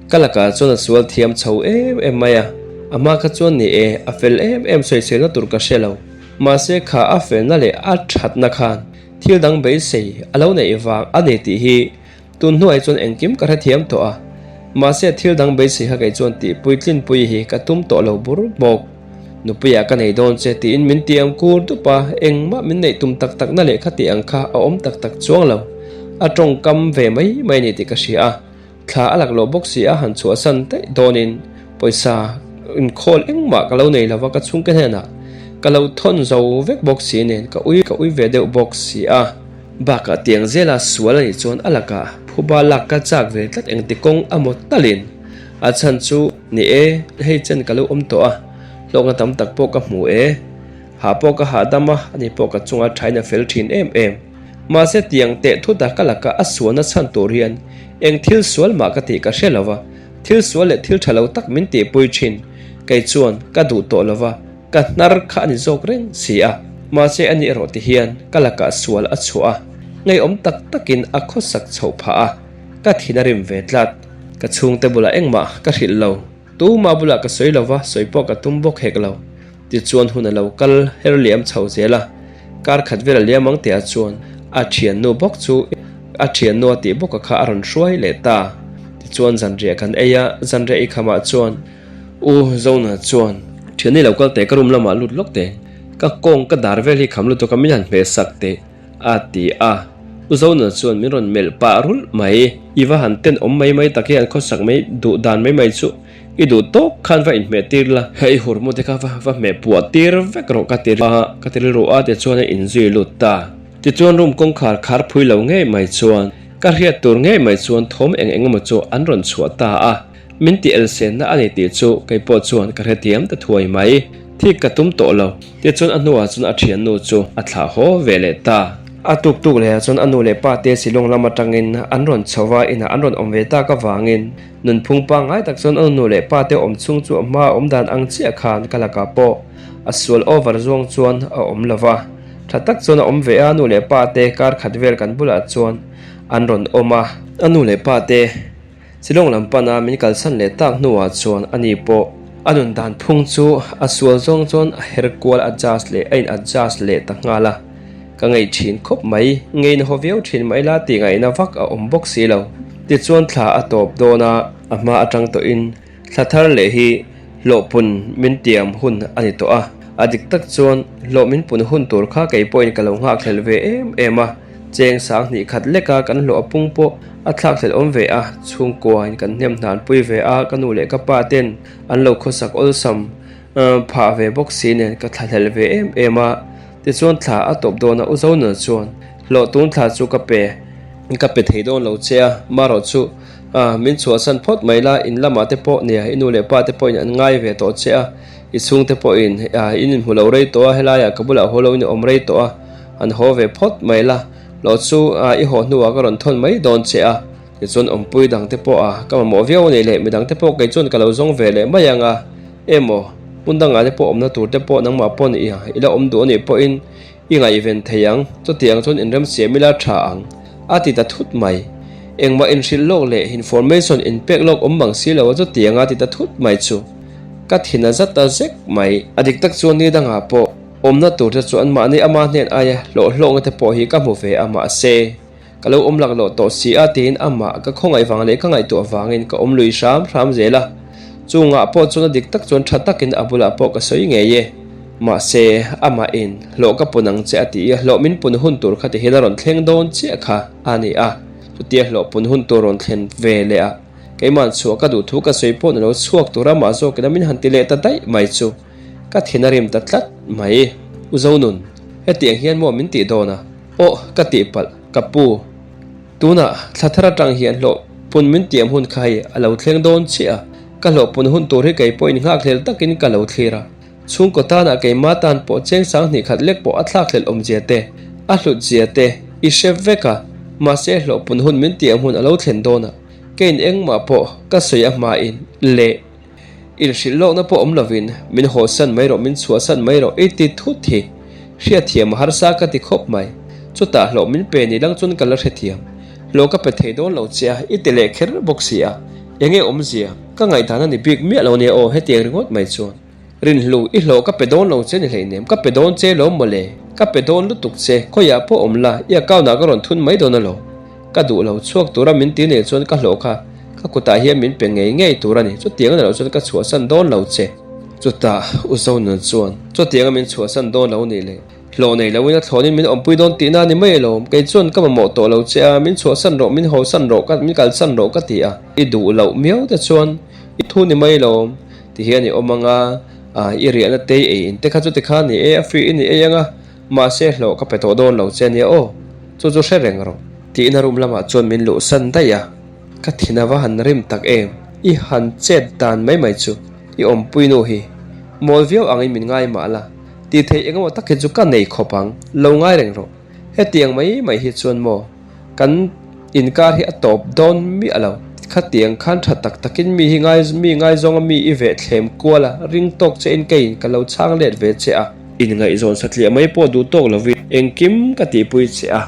Ka lakah chuan a sual thiam chho em em mai a, a hma kha chuan ni e, a fel em em sawiselna tur ka hre lo. Mahse kha a felna leh a thatna khan thil dang beisei a lo neih vang a ni tih hi tun hnuai chuan engkim ka hrethiam tawh a. Mahse thil dang beisei kha kei chuan tih puitlinpui hi ka tum tawh lo bur bawk. Nupuiah ka nei dawn che tiin min ti ang kur dup a, engmah min neih tum tak takna leh kha tih ang kha a awm tak tak chuang lo. A tawngkam ve mai mai a ni tih ka hria a. Thla a lak loh bawk si a han chhuahsan daih dawnin pawisa inkhawl engmah ka lo nei lova ka chhungte hnenah ka lo thawn zo vek bawk si nen ka ui ka ui ve deuh bawk si a. Bakah tiang zela sual a nih chuan a lakah phuba lak ka chak ve tlat engti kawng a maw talin a chhan chu ni e hei chen ka lo awm tawh a hlawkna tam tak pawh ka hmu e hah pawh ka hahdam a ani pawh ka chunga thain a fel thin em em. Mahse tiang teh thut a ka laka a sualna chhan tur hian eng thil sual mah ka tih ka hre lo va, thil sual leh thil tha lo tak min tihpui thin. Kei chuan ka duh tawh lo va, ka hnar kha a ni zawk reng si a. Mahse ani erawh ti hian ka lakah sual a chhuah a, ngeiawm tak takin a khawsak chhoh phah a, ka thin a rim ve tlat. Ka chhungte bulah engmah ka hrilh lo, tumah bulah ka sawi lo va, sawi pawh ka tum bawk hek lo. Tichuan hun a lo kal her liam chho zel a, kar khat vel a liam ang tihah chuan a thiannu bawk chu a thiannu a tih bawka kha a rawn hruai leh ta. Tichuan zanriah kan ei a, zanriah ei khamah chuan U Zona chuan, Thianni lo kal teh ka room lamah lut lawk teh, ka kawng ka dar vel hi kham lutuk a min han hmeh sak teh a ti a. U Zona chuan min rawn melh pah rulh mai. I va han ten awm mai mai tak hi an khawsak mai duh dan mai mai chu. I duh tawk khan va inhmeh tir la, hei hurmu te kha va va hmeh puah tir vek rawh ka ti a, ka ti rilru a tichuan a inzui lut ta. Tichuan room kawngkhar khar phui lo ngei mai chuan ka hriat tur ngei mai chuan thawm eng eng emaw chu an rawn chhuah ta a, min ti elsenna a ni tih chu kei pawh chuan ka hrethiam ta thuai mai. Thik ka tum tawh lo. Tichuan a hnuah chuan a thiannu chu a thlah haw ve leh ta. A tuk tuk lehah chuan a nu leh pa te Shillong lam atangin an rawn chho va, inah an rawn awm ve tak avangin Nunphung pangngai tak chuan a nu leh pa te awm chhung chu a hma a awm dan ang chiah khan ka lakah pawh a sual over zawng chuan a awm lo va. Tha tak chuan a awm ve a, nu leh pa te kar khat vel kan bulah chuan an rawn awm a. A nu leh pa te Shillong lam pana min kalsan leh tak hnuah chuan ani pawh a nun dan phung chu a sual zawng chuan a her kual adjust leh a in adjust leh ta nghal a. Ka ngei thin khawp mai, ngeina haw viau thin mai la tih ngaihna vak a awm bawk si lo. Tichuan thla a tawp dawn a, a hma atang tawhin thla thar leh hi hlawh pun min tiam hun a ni tawh a. A dik tak chuan hlawh min pun hun tur kha kei pawhin ka lo nghakhlel ve em em a, cheng sang hnih khat leka kan hlawh a pung pawh a thlakhlel awm ve a, chhungkuain kan hnem hnanpui ve a, ka nu leh ka pa ten an lo khawsak awlsam phah ve bawk si nen ka thlahlel ve em em a. Tichuan thla a tawp dawn a, U Zonal chuan hlawh tun thla chu ka pe ka pe thei dawn lo che a, marawh chu min chhuahsan phawt mai la, in lamah te pawh nia i nu leh pa te pawhin an ngai ve tawh che a, i chhungte pawhin in inhmu lo rei tawh a, helaiah ka bulah haw loin i awm rei tawh a, an haw ve phawt mai la, hlawh chu i haw hnuah ka rawn thawn mai dawn che a, tichuan awmpui dangte pawh a ka mamawh viau a nih leh midangte pawh kei chuan ka lo zawng ve leh mai ang a. Emaw, hmun dangah te pawh awmna tur te pawh nangmah pawh ni i la awm duh a nih pawhin i ngaihven thei ang, chutiang chuan inremsiam ila tha ang, a ti ta thut mai. Engmah inhrilh lawk leh information inpek lawk awm mang si lo a chutianga ti ta thut mai chu ka thin a zat ta zek mai. A dik tak chuan ni dangah pawh. Awmna tur te chu anmahni ama hnen aia hlawh hlawkna te pawh hi ka hmu ve a, mahse, ka lo awm laklawh tawh si a tiin amah ka khawngaih vang leh ka ngaihtuah vangin ka awm lui hram hram zel a. Chungah pawh chuan a dik tak chuan tha takin a bulah pawh ka sawi ngei e. Mahse, amahin hlawh ka pun ang che a ti i, hlawh min pun hun tur kha ti hian a rawn thleng dawn chiah kha a ni a. Chutia hlawh pun hun tur rawn thlen ve leh a, Keima'n chhuah ka duh thu ka sawi pawh ni lo chhuak tura mah zawkin a min han ti leh ta daih mai chu ka thin a rim ta tlat mai. U Zonun, hetiang hian maw min tih dawn a? Aw, ka tih palh, ka pu. Tunah thla thar atang hian hlawh pun min tiam hun kha hei a lo thleng dawn chiah a, ka hlawh pun hun tur hi kei pawhin nghakhlel takin ka lo thlir a. Chhungkaw tanah keimah tan pawh cheng sanghnih khat lek pawh a thlakhlelh awmzia te, a hlutzia te i hre vek a, mahse hlawh pun hun min tiam hun a lo thlen dawn a. Keiin engmah pawh ka sawi a hmain leh inhrilh lawkna pawh awm lovin min hawsan mai rawh, min chhuahsan mai rawh i ti thut hi hriatthiam a harsa ka ti khawp mai. Chutah hlawh min pe ni lang chuan ka la hrethiam. Hlawh ka pe thei dawn lo che a, i ti leh kher bawk si a. Enge awmzia? Ka ngaihdan a ni bik miah lo nia aw hetiang ringawt mai chuan. Rinhlu, i hlawh ka pe dawn lo che ni hleinem, ka pe dawn che lo mawle, ka pe dawn lutuk che, khawiah pawh awm la, i account ah ka rawn thun mai dawn alawm. Ka duh lo chhuak tura min ti nei chuan ka hlawh kha ka kutah hian min pe ngei ngei tur a ni, chutiang a ni loh chuan ka chhuahsan dawn lo che. Chutah U Zonun chuan, Chutianga min chhuahsan dawn lo nih le, hlawh nei loin a thlawnin min awmpui dawn tihna a ni mai alawm, kei chuan ka mamawh tawh lo che a, min chhuahsan rawh, min hawsan rawh, min kalsan rawh ka ti a, i duh loh miau te chuan i thu ni mai alawm. Ti hian i awm ang a, ah i riahna te i ei in te kha chu ti khan i ei a, free in i ei ang a, mahse hlawh ka pe tawh dawn lo che ania aw, chu chu hre reng rawh. Tiin a room lamah chuan min luh san daih a, ka thin a va han rim tak em, i han chet dan mai mai chu i awmpui nu hi mawl viau angin min ngai mah la, tih theih engemaw tak hi chu ka nei khawp ang, lo ngai reng rawh. Hetiang mai mai hi chuan maw kan inkar hi a tawp dawn miah lo. Khatiang khan tha tak takin mi hi ngai mi ngaizawnga mi i veh thlem kual a, ring tawk che in keiin ka lo chhang let ve che a. Inngaihzawn satliah mai pawh duh tawk lovin engkim ka tihpui che a,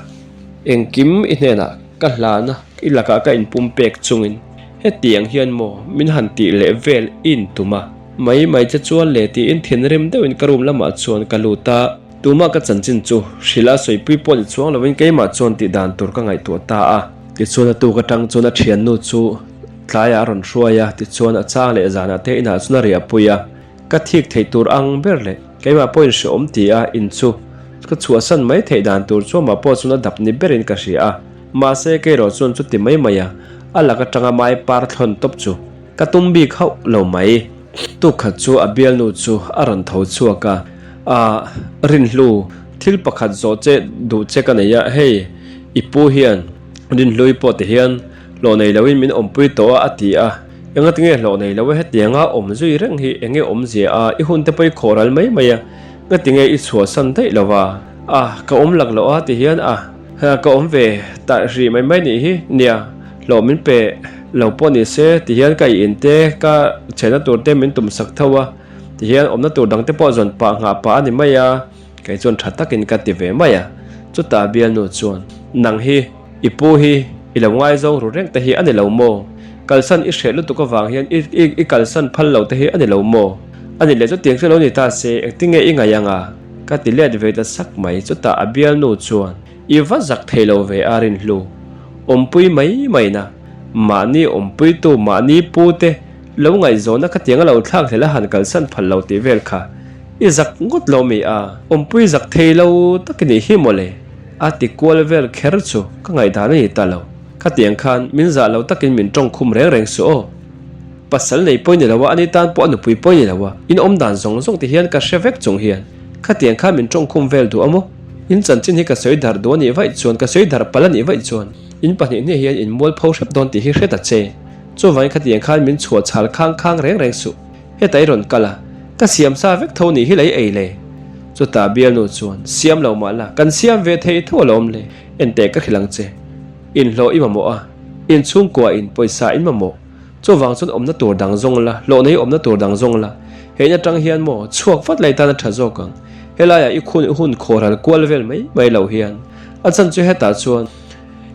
engkim i hnenah ka hlana i lakah ka inpumpek chungin hetiang hian maw min han tih leh vel i intum a. Mai mai che chuan le tiin thinrim deuhin ka room lamah chuan ka lut a. Tumah ka chanchin chu hrilh a sawipui pawh ni chuang lovin keimah chuan tih dan tur ka ngaihtuah ta a. Tichuan a tuk atang chuan a thiannu chu tlaiah a rawn hruai a, tichuan a chang leh zanah te inah chuan a riahpui a. Ka thik theih tur ang ber leh keimah pawhin hrehawm ti a in chu ka chhuahsan mai theih dan tur chu amah pawh chuan a dap ni berin ka hria a. Mahse kei erawh chuan chuti mai mai a, a lak atanga mai par thlawn tawp chu ka tum bik hauh lo mai. Tukkhat chu a bialnu chu a rawn tho chhuak a. A Rinhlu, thil pakhat zawh che duh che ka nei a, hei i pu hian Rinhlui pawh ti hian hlawh nei loin min awmpui tawh a a ti a, engati nge hlawh nei lo e hetianga awm zui reng hi enge awmzia a, i hun te pawh i khawh ral mai mai a, ngati nge i chhuahsan daih lo va, a ka awm lak loh a ti hian a ka awm ve ta hrih mai mai nih hi, nia hlawh min pe lo pawh ni se ti hian ka i in te ka chhehna tur te min tum sak tho a. Tihian awmna tur dangte pawh zawn pah nghah pah a ni mai a, kei chuan tha takin ka ti ve mai a. Chutah bialnu chuan, Nang hi, i pu hi, i lo ngaizawng ru reng te hi a ni lo maw? Kalsan i hreh lutuk avang hian i i i kalsan phal lo te hi a ni lo maw? A ni leh chutiang chu lo ni ta se, engtin nge i ngaih ang a? Ka ti let ve ta sak mai. Chutah a bialnu chuan, I va zak thei lo ve a Rinhlu, awmpui mai mai na, mahni awmpuitu mahni pu te Lo ngaihzawnna khatiang a lo thlak hlel a han kalsan phal lo tih vel kha i zak ngawt lo mi a, awmpui zak thei lo tak i nih hi mawle a ti kual vel kher chu ka ngaihdan a ni ta lo. Khatiang khan min zah lo takin min tawng khum reng reng suh aw. Pasal nei pawi ni lo a, ani tan pawh a nupui pawi ni lo a, in awm dan zawng zawng ti hian ka hre vek chung hian khatiang khan min tawng khum vel duh a maw? In chanchin hi ka sawi darh duh a nih vaih chuan, ka sawi darh palh a nih vaih chuan in pahnih hnih hian in mualpho hrep dawn tih hi hre ta che. Chuvangin khatiang khan min chhuah chhal khang khang reng reng suh. Heta i rawn kal a, ka siam sa vek tho nih hi lei ei le. Chutah bialnu chuan, Siam lo mah la, kan siam ve thei tho alawm le, enteh ka hrilh ang che. Inhlawh i mamawh a, inchhungkua in pawisa in mamawh. Chuvang chuan awmna tur dang zawng la, hlawh nei awmna tur dang zawng la. He in atang hian maw, chhuak vat lai tan a tha zawk ang. Helaiah i khun i hun khawhral kual vel mai mai lo hian. A chan chu hetah chuan.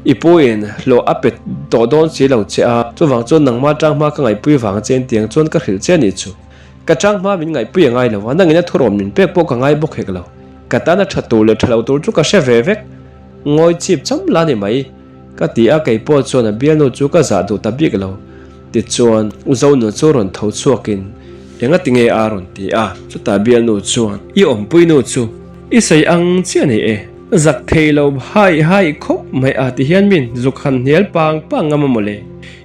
I puiin hlawh a pe tawh dawn si lo che a, chuvang chuan nangma tang hma ka ngaihpui vang che in tiang chuan ka hrilh che a nih chu. Ka chang hma min ngaihpui a ngai lo a, nangin a thurawn min pek pawh ka ngai bawk hek lo. Ka tan a tha tur leh tha lo tur chu ka hre ve vek. Ngawi chip cham la ni mai. Ka ti a, kei pawh chuan a bialnu chu ka zah duh ta bik lo. Tichuan, U Zonu chu rawn tho chhuakin, Enga ti nge a rawn ti a? Chutah bialnu chuan, I awmpuinu chu i sawi ang chiah a ni e. Zak thei lo hai hai khawp mai a ti hian min zuk han hnial pang pang ngam a mawle.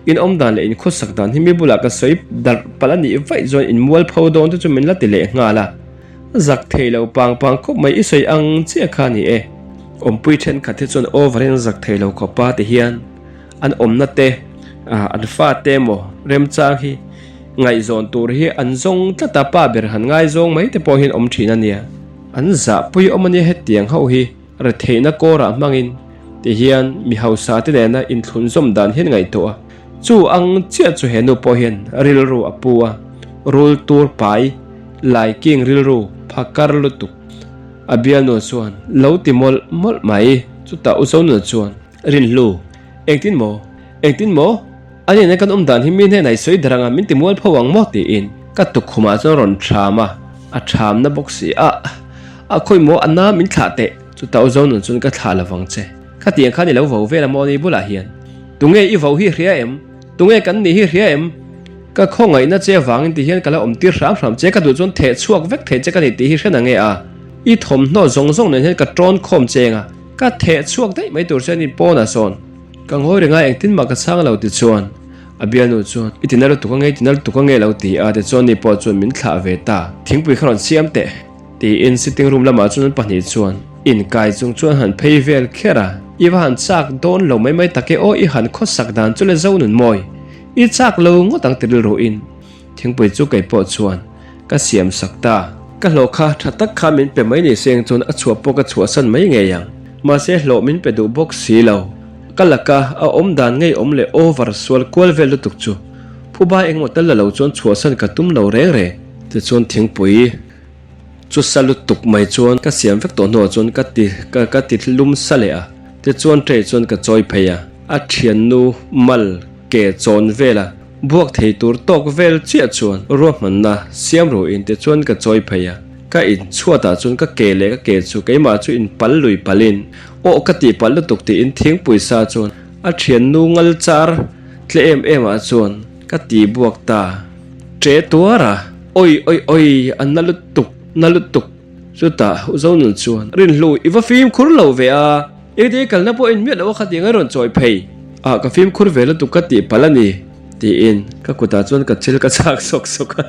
In awm dan leh in khawsak dan hi mi bulah ka sawi darh palh a nih vaih chuan in mualpho dawn te chu min la ti leh nghal a. Zak thei lo pang pang khawp mai i sawi ang chiah kha a ni e. Awmpui thenkhat hi chuan over in zak thei lo khawpa ti hian an awmna te an fate emaw remchang hi ngaihzawn tur hi an zawng tlat a, pa ber han ngaizawng mai te pawh hian awm thin a nia. An zahpui awm a nia hetiang ho hi retheihna kawrah hmangin ti hian mi hausa te nena inthlunzawm dan hian ngaihtuah a, chu ang chiah chu he nu pawh hian rilru a pu a, rul tur pai laiking rilru phakar lutuk a bialnu chuan lo ti mawlh mawlh mai. Chutah U Zonuna chuan Rinhlu, Engtin maw? Engtin maw? A nena kan awm dan hi mi hnenah i sawi dar anga min ti mual pho ang maw? tiin ka tukkhumah chuan a rawn ṭham a, a ṭhamna bawk si a, a khawi maw a na min thlah teh. Chutah U Zonun chuan ka thlah lo vang che. Khatiang khan i lo vo vel a maw ni bulah hian? Tunge i vo hi hria em? Tunge kan nih hi hria em? Ka khawngaihna che avangin ti hian ka la awm tir hram hram che, ka duh chuan theh chhuak vek thei che ka ni tih hi hre na nge a? I thawmhnaw zawng zawng nen hian ka ṭawn khawm che eng a? Ka theh chhuak daih mai tur che ni pawnah sawn ka ngawi reng a, engtin mah ka chhang lo tichuan a bialnu chuan i tina lutuk ange i tina lutuk ange lo ti a, tichuan ni pawh chuan min thlah ve ta. Thingpui kha rawn siam teh tiin sitting room lamah chuan an pahnih chuan inkai chung chuan han phei vel kher a, i va han chak dawn lo mai mai tak e aw i han khawsak dan chu le zo nun mawi i chak lo ngawt ang ti rilru in Thingpui chu kei pawh chuan ka siam sak ta. Ka hlawh kha tha tak kha min pe mai ni seng chuan a chhuah pawh ka chhuahsan mai ngei ang. Mahse hlawh min pe duh bawk si lo. Ka laka a awm dan ngei awm leh over sual kual vel lutuk chu phuba engmaw tal la lo chuan chhuahsan ka tum lo reng reng. Tichuan thingpui chu sa lutuk mai chuan ka siam vek tawh hnuah chuan ka ti ka ti lum sa leh a. Tichuan tray chuan ka chawi phei a. A thiannu mal ke chawn vel a. Buak thei tur tawk vel chiah chuan ruahmanna siam ruin te chuan ka chawi phei a, ka in chhuatah chuan ka ke leh ka ke chu keimah chu in pal lui palin aw ka tih palh lutuk tiin thingpui sa chuan a thiannu ngal char tle em em ah chuan ka ti buak ta ṭe tuar a, oi oi oi a na lutuk na lutuk chutah Uzonun chuan Rinhlu i va fimkhur lo ve a. Engtin kalna pawh en miah loh a khatiang a rawn chawi phei. Ah ka fimkhur ve lutuk ka tih palh a ni tiin ka kutah chuan ka chil ka chhak sawk sawk a,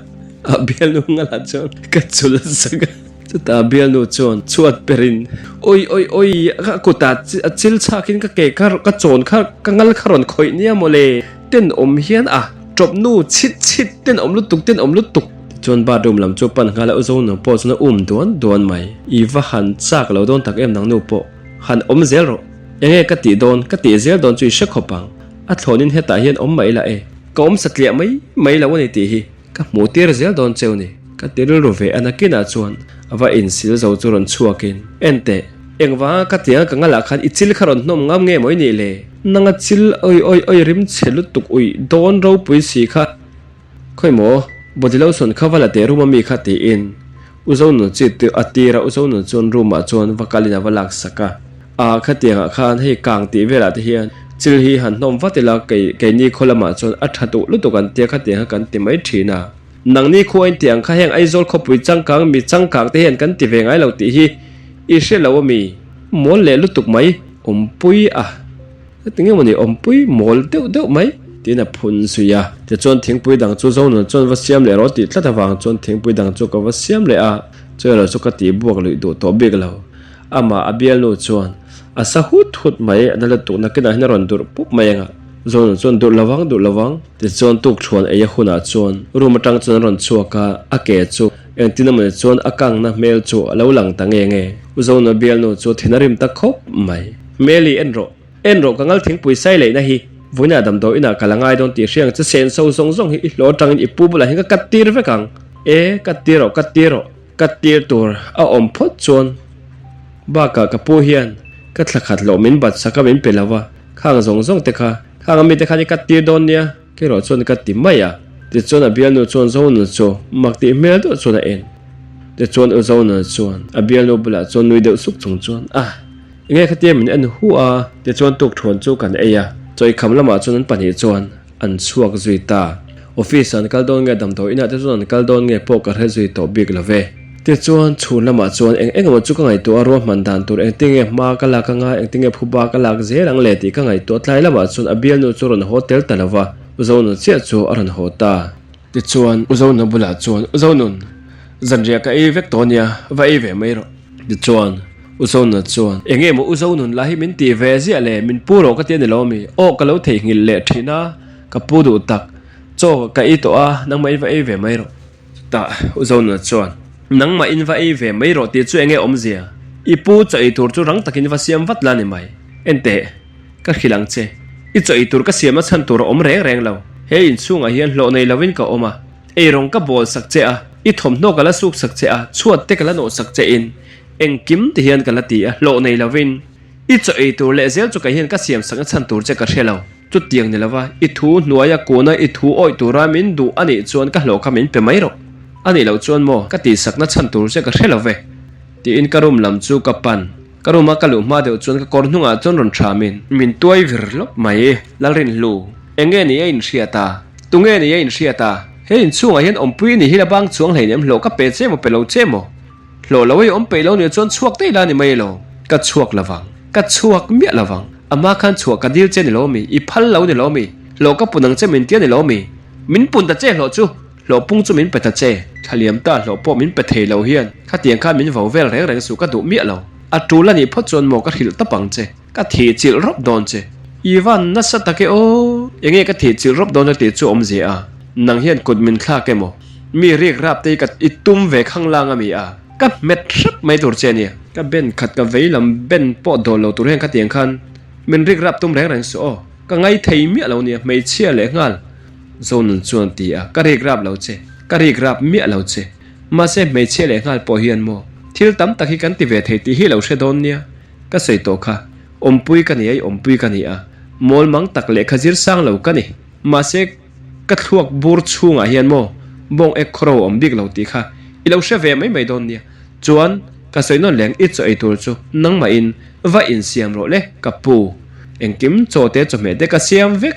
a bialnu ngalah chuan ka chul a sak a, chutah a bialnu chuan chhuat perin awi awi awi ka kutah a chil chhakin ka ke kha ka chawn kha ka ngal kha rawn khawih nia mawle tenawm hian a tawpnu chhit chhit tenawm lutuk tenawm lutuk tichuan bathroom lam chu pan nghal a u Zonun pawh chuan a um duan duan mai i va han chak lo dawn tak em nangnu pawh. Han awm zel rawh. Enge ka tih dawn, ka tih zel dawn chu i hre khawp ang. A thlawnin hetah hian awm mai la e. Ka awm satliah mai mai lo a ni tih hi ka hmuh tir zel dawn cheu ni. Ka ti rilru ve a nakinah chuan a va insil zo chu rawn chhuakin, Enteh, engvanga ka tianga ka ngalah khan i chil kha rawn hnawm ngam nge maw i nih le? Nanga chil oi oi oi rim chhe lutuk uih dawn ropui si kha. Khawi maw, body lotion kha va la teh room a mi kha tiin U Zonun chi tu a tir a, U Zonun chuan room ah chuan va kalin a va lak sak a. Aa khatiang ah khan hei kang tih velah te hian chil hi han hnawm vat ila kei keini khaw lamah chuan a tha duh lutuk an tia khatiang kha kan ti mai thin a. Nangni khua in tih ang kha heng Aizawl khawpui changkang mi changkang te hian kan ti ve ngai lo tih hi i hre lo a mi? Mawl leh lutuk mai awmpui a. Heti nge mawni awmpui mawl deuh deuh mai tiin a phun zui a. Tichuan thingpui dang chu Zonun chuan va siam leh rawh tih tlat avang chuan thingpui dang chu ka va siam leh a, chu erawh chu ka tih buak luih duh tawh bik lo. Amah a bialnu chuan a sa hut hut mai, a na lutuk nakinah hian a rawn durh pup mai ang a. Zonun chuan durh lo vang, durh lo vang. Tichuan tukṭhuan ei a hunah chuan room atang chuan a rawn chhuak a, a ke chu engtin emawni chuan a kangna hmel chu a lo lang ta nge nge. U Zonun a bialnu chu thin a rim ta khawp mai. Hmeli en rawh, en rawh ka ngal thingpui sai leihna hi vawiinah damdawi inah ka la ngai dawn tih hriang che sen so zawng zawng hi i hlawh atangin i pu bulah hian ka cut tir vek ang. E, cut tir rawh, cut tir rawh, cut tir tur a awm phawt chuan bakah ka pu hian ka thla khat hlawh min bat sak a min pe lo va, khang zawng zawng te kha, khang ami te khan i cut tir dawn nia, kei rawh chuan ka ti mai a. Tichuan a bialnu chuan Zonun chu mak tih hmel deuh chuan a en. Tichuan U Zonun chuan a bialnu bulah chuan nui deuh suk chung chuan, Ah, enge khatia min en hu a? Tichuan tukthuan chu kan ei a, chawikham lamah chuan an pahnih chuan an chhuak zui ta. Office ah an kal dawn nge damdawi inah te chuan an kal dawn nge pawh ka hre zui tawh bik lo ve. Tichuan chhun lamah chuan eng eng emaw chu ka ngaihtuah a ruahman dan tur engtinge hma ka lak anga engtinge phuba ka lak zel ang le tih ka ngaihtuah tlai lamah chuan a bialnu chu rawn haw tel ta lo va, U Zonun chiah chu a rawn haw ta. Tichuan U Zonun bulah chuan U Zonun, zanriah ka ei vek tawh ania, va ei ve mai rawh. Tichuan U Zonun chuan Enge maw U Zonun lah hi min tih ve ziah le, min pu rawh ka ti a ni lo mi? Aw ka lo theihnghilh leh thin a, ka pu duh tak. Chaw ka ei tawh a, nangmah in va ei ve mai rawh. Chutah U Zonuna chuan, Nangmah in va ei ve mai rawh tih chu enge awmzia? I pu chaw ei tur chu rang takin va siam vat la ni mai. Enteh, ka hrilh ang che. I chaw ei tur ka siamna chhan tur a awm reng reng lo. He inchhungah hian hlawh nei lovin ka awm a, eirawng ka bawl sak che a, i thawmhnaw ka la suk sak che a, chhuat te ka la nawh sak che in, engkim ti hian ka la ti a, hlawh nei lovin. I chaw ei tur leh zel chu kei hian ka siam sakna chhan tur che ka hre lo. Chutiang ni lova, i thu hnuaia kuna i thu awih tura min duh a nih chuan ka hlawh kha min pe mai rawh. A nih loh chuan maw, ka tihsakna chhan tur che ka hre lo ve. Tiin ka room lam chu ka pan. Ka room a ka luh hma deuh chuan ka kawr hnungah chuan rawn thamin. Min tuai vir lawp mai, Lalrinhlu. Enge ni a inhriat a? Tunge ni a inhriat a? He inchhungah hian awmpui ni hi la bang chuang hleinem hlawh ka pe che maw pe lo che maw? Hlawh lo ei awm peih lo nia chuan chhuak daih la ni mai lo. Ka chhuak lo vang. Ka chhuak miah lo vang. Ama khan chhuah ka dil che ni lo mi? I phal lo ni lo mi? Hlawh ka pun ang che min tia ni lo mi? Min pun ta che hlawh chu. Hlawh pung chu min pe ta che. Thlaliam ta hlawh pawh min pe thei lo hian khatiang khan min vo vel reng reng suh ka duh miah lo. A tul a nih phawt chuan maw ka hrilh tawp ang che. Ka thih chilh rawp dawn che. I van nasa tak e aw. Enge ka thih chilh rawp dawn a tih chu awmzia a. Nang hian kut min thlak emaw? Mi rik rap te hi ka i tum ve khang lang a mi a. Ka hmet hrep mai tur che ania. Ka ben khat ka vei lam ben pawh dawl lo tur hian khatiang khan min rik rap tum reng reng suh aw. Ka ngai thei miah lo nia hmeichhia leh nghal. Zonun chuan ti a, ka rik rap lo che. Ka rik rap miah lo che. Mahse hmeichhia leh nghal pawh hian maw thil tam tak hi kan ti ve thei tih hi lo hre dawn nia. Ka sawi tawh kha, awmpui ka ni a, i awmpui ka ni a, mawl mang tak lehkha zir sang lo ka ni. Mahse, ka thluak bur chhungah hian maw bawng ek khawro a awm bik lo tih kha i lo hre ve mai mai dawn nia. Chuan, ka sawi nawn leng i chaw ei tur chu nangmahin va insiam rawh le, ka pu. Engkim chaw te chawhmeh te ka siam vek.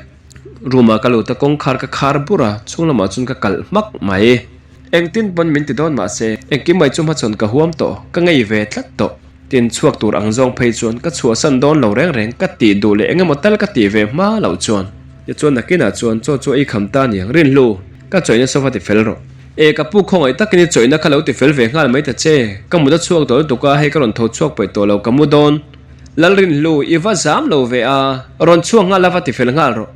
Room ah ka lut a, kawngkhar ka khar bur a, chhung lamah chuan ka kalh hmak mai. Engtin pawn min ti dawn mahse, engkim mai chu hmachhawn ka huam tawh, ka ngei ve tlat tawh. Tin chhuak tur ang zawng phei chuan ka chhuahsan dawn lo reng reng ka tih duh leh engemaw tal ka tih ve hma loh chuan. Tichuan nakinah chuan chaw chu ei kham ta aniang Rinhlu, ka chawihna sofa ti fel rawh. E ka pu khawngaih takin i chawihna kha lo ti fel ve nghal mai ta che, ka mut a chhuak dawn lutuk a hei ka rawn tho chhuak paih tawh lo ka mu dawn. Lalrinhlu, i va zam lo ve a, rawn chhuak nghal a va ti fel nghal rawh.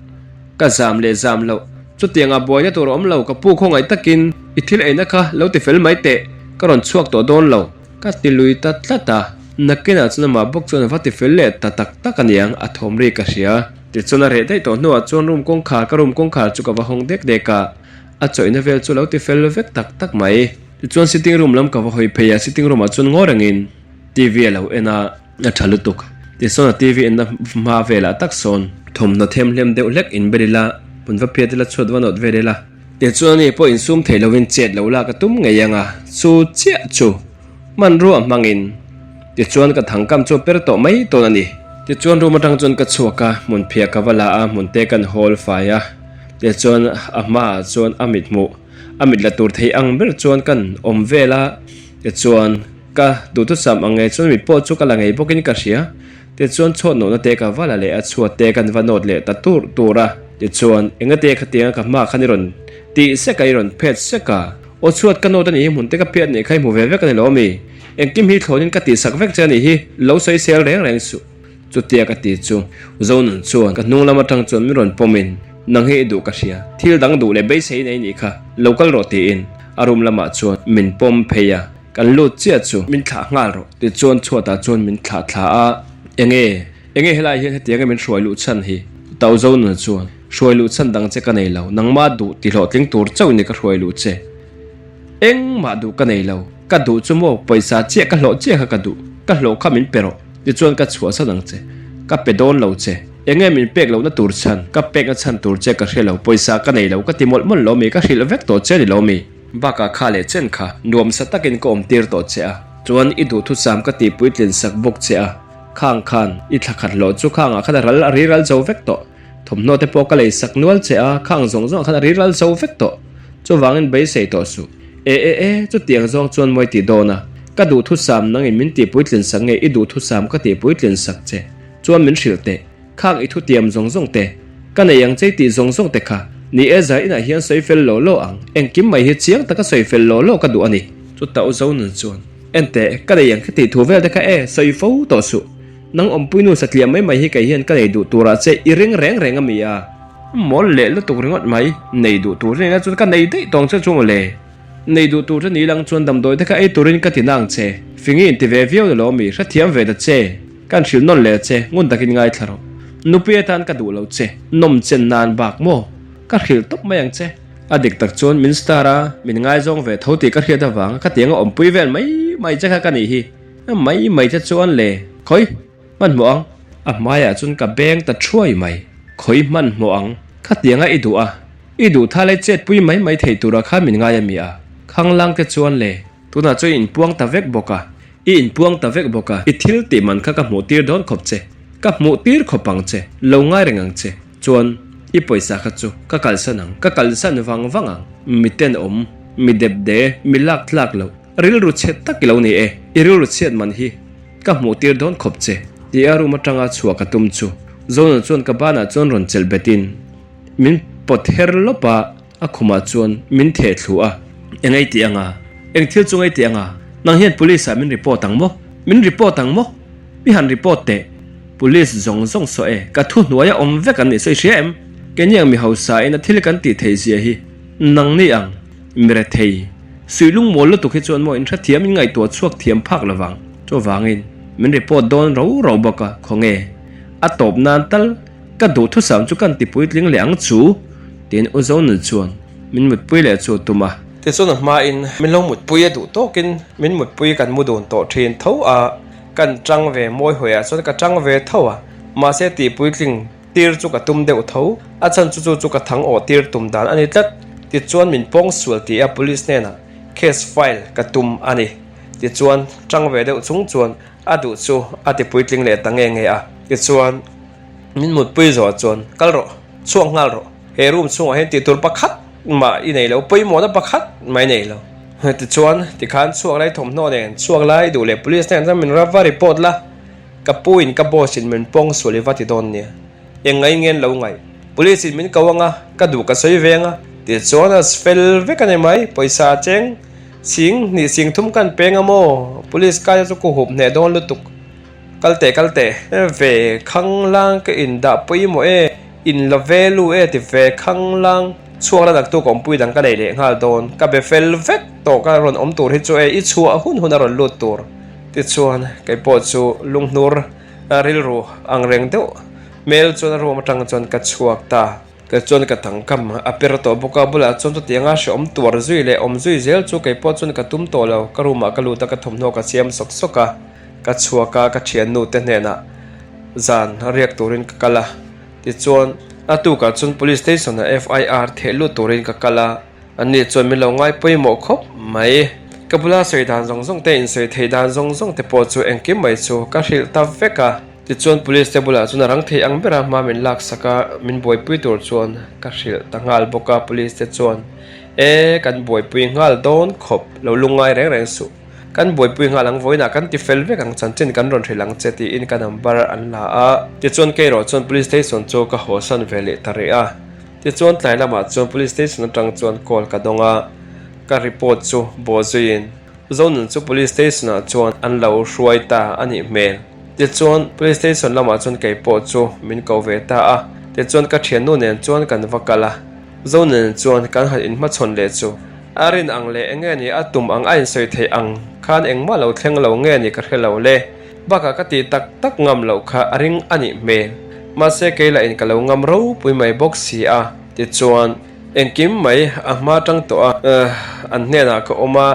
Ka zam leh zam loh, chutianga buaina tur a awm lo ka pu khawngaih takin i thil eina kha lo ti fel mai teh, ka rawn chhuak tawh dawn lo. Ka ti lui ta tlat a, nakinah chuan amah bawk chuan a va ti fel leh ta tak tak aniang, a thawm ri ka hria. Tichuan a reh daih tawh hnuah chuan room kawngkhar ka room kawngkhar chu ka va hawng dek dek a, a chawihna vel chu a lo ti fel vek tak tak mai. Tichuan sitting room lam ka va hawi phei a, sitting room ah chuan ngaw rengin TV a lo en a, a tha lutuk. Tichuan a TV enna hma velah tak sawn thawmhnaw themhlem deuh hlek inbel ila, hmun va phiat ila chhuat va nawt vel ila, Tichuan ani pawh insum thei lovin chet lo lak a tum ngei ang a, chu chiah chu hmanrua hmangin tichuan ka thangkam chu a per tawh mai tawn a ni. Tichuan room atang chuan ka chhuak a, hmun phiah ka va la a, hmun te kan hawl fai a, tichuan a hmaah chuan a mit hmuh a mit la tur thei ang ber chuan kan awm vel a, tichuan ka duhthusam ang ngei chuan mit pawh chu ka la ngei bawkin ka hria. Tichuan chhuat nawhna te ka va la leh a, chhuat te kan va nawt leh ta tur tur a. Tichuan, enga te khatianga ka hma khan i rawn tih sek a, i rawn phet sek a. Aw chhuat ka nawt a nih hi, hmun te ka phiat nih kha i hmu ve vek a ni lo ami? Engkim hi thlawnin ka tihsak vek che a nih hi, lo sawi sel reng reng suh. Chutia ka ti chu, Zonun chuan ka hnung lam atang chuan min rawn pawmin, Nang hi i duh ka hria, thil dang duh leh beisei nei nih kha, lo kal rawh tiin a room lamah chuan min pawm phei a. Kan lut chiah chu min thlah nghal rawh tichuan chhuatah chuan min thlah thla a, enge enge helai hian hetianga min hruai luh chhan hi? Tauzo nuna chuan hruai luh chhan dang che ka nei lo, nangmah duh ti hlawhtling tur chauh ni ka hruai luh che. Engmah duh ka nei lo, ka duh chu maw pawisa chiah ka hlawh chiah kha ka duh, ka hlawh kha min pe rawh tichuan ka chhuahsan ang che, ka pe dawn lo che. Enge min pek lohna tur chhan, ka pekna chhan tur che ka hre lo, pawisa ka nei lo ka ti mawlh mawlh lo mi, ka hrilh vek tawh che ni lo mi. Bakah kha leh chen kha nuamsa takin ka awm tir tawh che a, chuan i duhthusam ka tih puitlin sak bawk che a, khang khan i thla khat hlawh chu khangah khan a ral a riral zo vek tawh, thawmhnaw te pawh ka lei sak nual che a, khang zawng zawngah khan a riral zo vek tawh, chuvangin beisei tawh suh. E e e, chutiang zawng chuan mawi tih dawn a, ka duhthusam nangin min tih puitlin sak nge i duhthusam ka tih puitlin sak che. Chuan min hrilh teh, khang i thutiam zawng zawng te, ka nei ang chei tih zawng zawng te kha, ni e zai inah hian sawi fel law law ang, engkim mai hi chiang taka sawi fel law law ka duh a ni. Chuta u Zonun chuan, En teh, ka nei ang khiti thu vel te kha e, sawi fo tawh suh. Nang awmpuinu satliah mai mai hi kei hian ka nei duh turah che i ring reng reng a mi a? Mawl leh lutuk ringawt mai, nei duh tur che nila chuan ka nei daih tawng che chu mawle. Nei duh tur che ni lang chuan damdawi te kha ei turin ka ti nang che, fingi inti ve viau ni lo mi, hrethiam ve ta che. Kan hrilh nawn leh che, ngun takin ngaithla rawh. Nupui atan ka duh lo che, nawm chen nan bak maw? Ka hrilh tawp mai ang che. A dik tak chuan min star a, min ngaizawng ve tho tih ka hriat avang ka tiang a awmpui vel mai mai che kha ka nih hi. Mai mai che chuan le, khawi hmanhmawh ang. A hmaiah chuan ka beng ta thuai mai, khawi hmanhmawh ang, ka tianga i duh a, i duh tha lai chetpui mai mai thei tura khan min ngai a mi a, khanglang te chuan le. Tunah chuan i inpuang ta vek bawk a, i inpuang ta vek bawk a, i thil tih man kha ka hmuh tir dawn khawp che, ka hmuh tir khawp ang che, lo ngai reng ang che, chuan i pawisa kha chu ka kalsan ang, ka kalsan vang vang ang, mi tenawm, mi dep de, mi lak tlak loh, rilru chhe tak i lo ni e, i rilru chhiat man hi ka hmuh tir dawn khawp che, tia room atanga chhuah ka tum chu Zona chuan ka banah chuan rawn chelh betin min pawt her lawp a. A khumah chuan min theh thlu a. Eng ei tih anga? Eng thil chu ngei tih anga? Nang hian police ah min report ang maw? Min report ang maw? Mi han report teh. Police zawng zawng saw e, ka thu hnuai a awm vek an nih sawi hria em? Keini ang mi hausa in a thil kan tih theih zia hi nang ni ang mi rethei. Suih lungmawl lutuk hi chuan maw in hrethiam in ngaihtuah chhuak thiam phak lovang. Chuvangin min report dawn ro ro bawk a, khawnge a tawp nan tal Ka duhthusam chu kan ti puitling leh ang chu, tiin U Zonun chuan min mutpui leh chu a tum a. Tichuan a hmain min lo mutpui a duh tawkin min mutpui kan mu dun tawh thin tho a, kan tang ve mawi hawiah chuan ka tang ve tho a, mahse tih puitling tir chu ka tum deuh tho, a chhan chu chu chu ka thang awh tir tum dan a ni tlat. Tichuan min pawng sual ti a police hnenah case file ka tum a ni. Tichuan tang ve deuh chung chuan a duh chu a ti puitling leh ta nge nge a, tichuan. Min mutpui zawh chuan kal rawh, chhuak nghal rawh. He room chhungah hian tih tur pakhat mah i nei lo, pawimawhna pakhat mah i nei lo. Tichuan, tikhan chhuak lai thawmhnaw nen chhuak lai duh leh police hnenah chuan min va report la, ka pu in ka boss in min pawng sual i va ti dawn nia. Eng ngai ngen lo ngaih. Police in min ko anga, ka duh ka sawi ve anga. Tichuan a fel vek a ni mai, pawisa a cheng sing hnih sing thum kan peng a maw? Police kai chu ku hup hneh dawn lutuk. Kal teh kal teh ve khanglang ka in dah pawimawh e, in la ve lu e ti ve khanglang chhuak la naktu ka awmpui dang ka nei leh nghal dawn, ka be fel vek tawh ka rawn awm tur hi chu e i chhuah hun hun a rawn lut tur tichuan kei pawh chu lunghnur rilru ang reng deuh hmel chuan a room atang chuan ka chhuak ta. Kei chuan ka tangkam a per tawh bawk a, bulah chuan chutianga hrehawm tuar zui leh awm zui zel chu kei pawh chuan ka tum tawh lo. Ka room ah ka lut a, ka thawmhnaw ka siam sawk sawk a, ka chhuak a, ka thiannu te hnenah zan riak turin ka kal a. Tichuan, a tukah chuan police station ah FIR theh lut turin ka kal a, anni chuan min lo ngai pawimawh khawp mai. Ka bula sawi dan zawng zawng te, insawi theih dan zawng zawng te pawh chu engkim mai chu ka hrilh ta vek a. Tichuan police te bulah chuan a rang thei ang bera hma min laksak a, min buaipui tur chuan ka hrilh ta nghal bawk a, police te chuan E, kan buaipui nghal dawn khawp, lo lungngai reng reng suh, kan buaipui nghal ang vawiinah kan ti fel vek ang chanchin kan rawn hrilh ang che tiin ka number an la a. Tichuan kei erawh chuan police station chu ka hawsan ve leh ta rih a, tichuan tlai lamah chuan police station atang chuan call ka dawng a, ka report chu bawhzuiin Zonun chu police station ah chuan an lo hruai ta a nih hmel. Tichuan police station lamah chuan kei pawh chu min ko ve ta a, tichuan ka thiannu nen chuan kan va kal a. Zonun chuan kan han inhmachhawn leh chu a rin ang leh enge ni a tum ang a insawi theih ang khan engmah lo thleng lo nge ni ka hre lo le. Bakah ka tih tak tak ngam loh kha a ring a nih hmel. Mahse kei lah in ka lo ngam ropui mai bawk si a, tichuan. Engkim mai a hma tang tawh a, an hnenah ka awm a,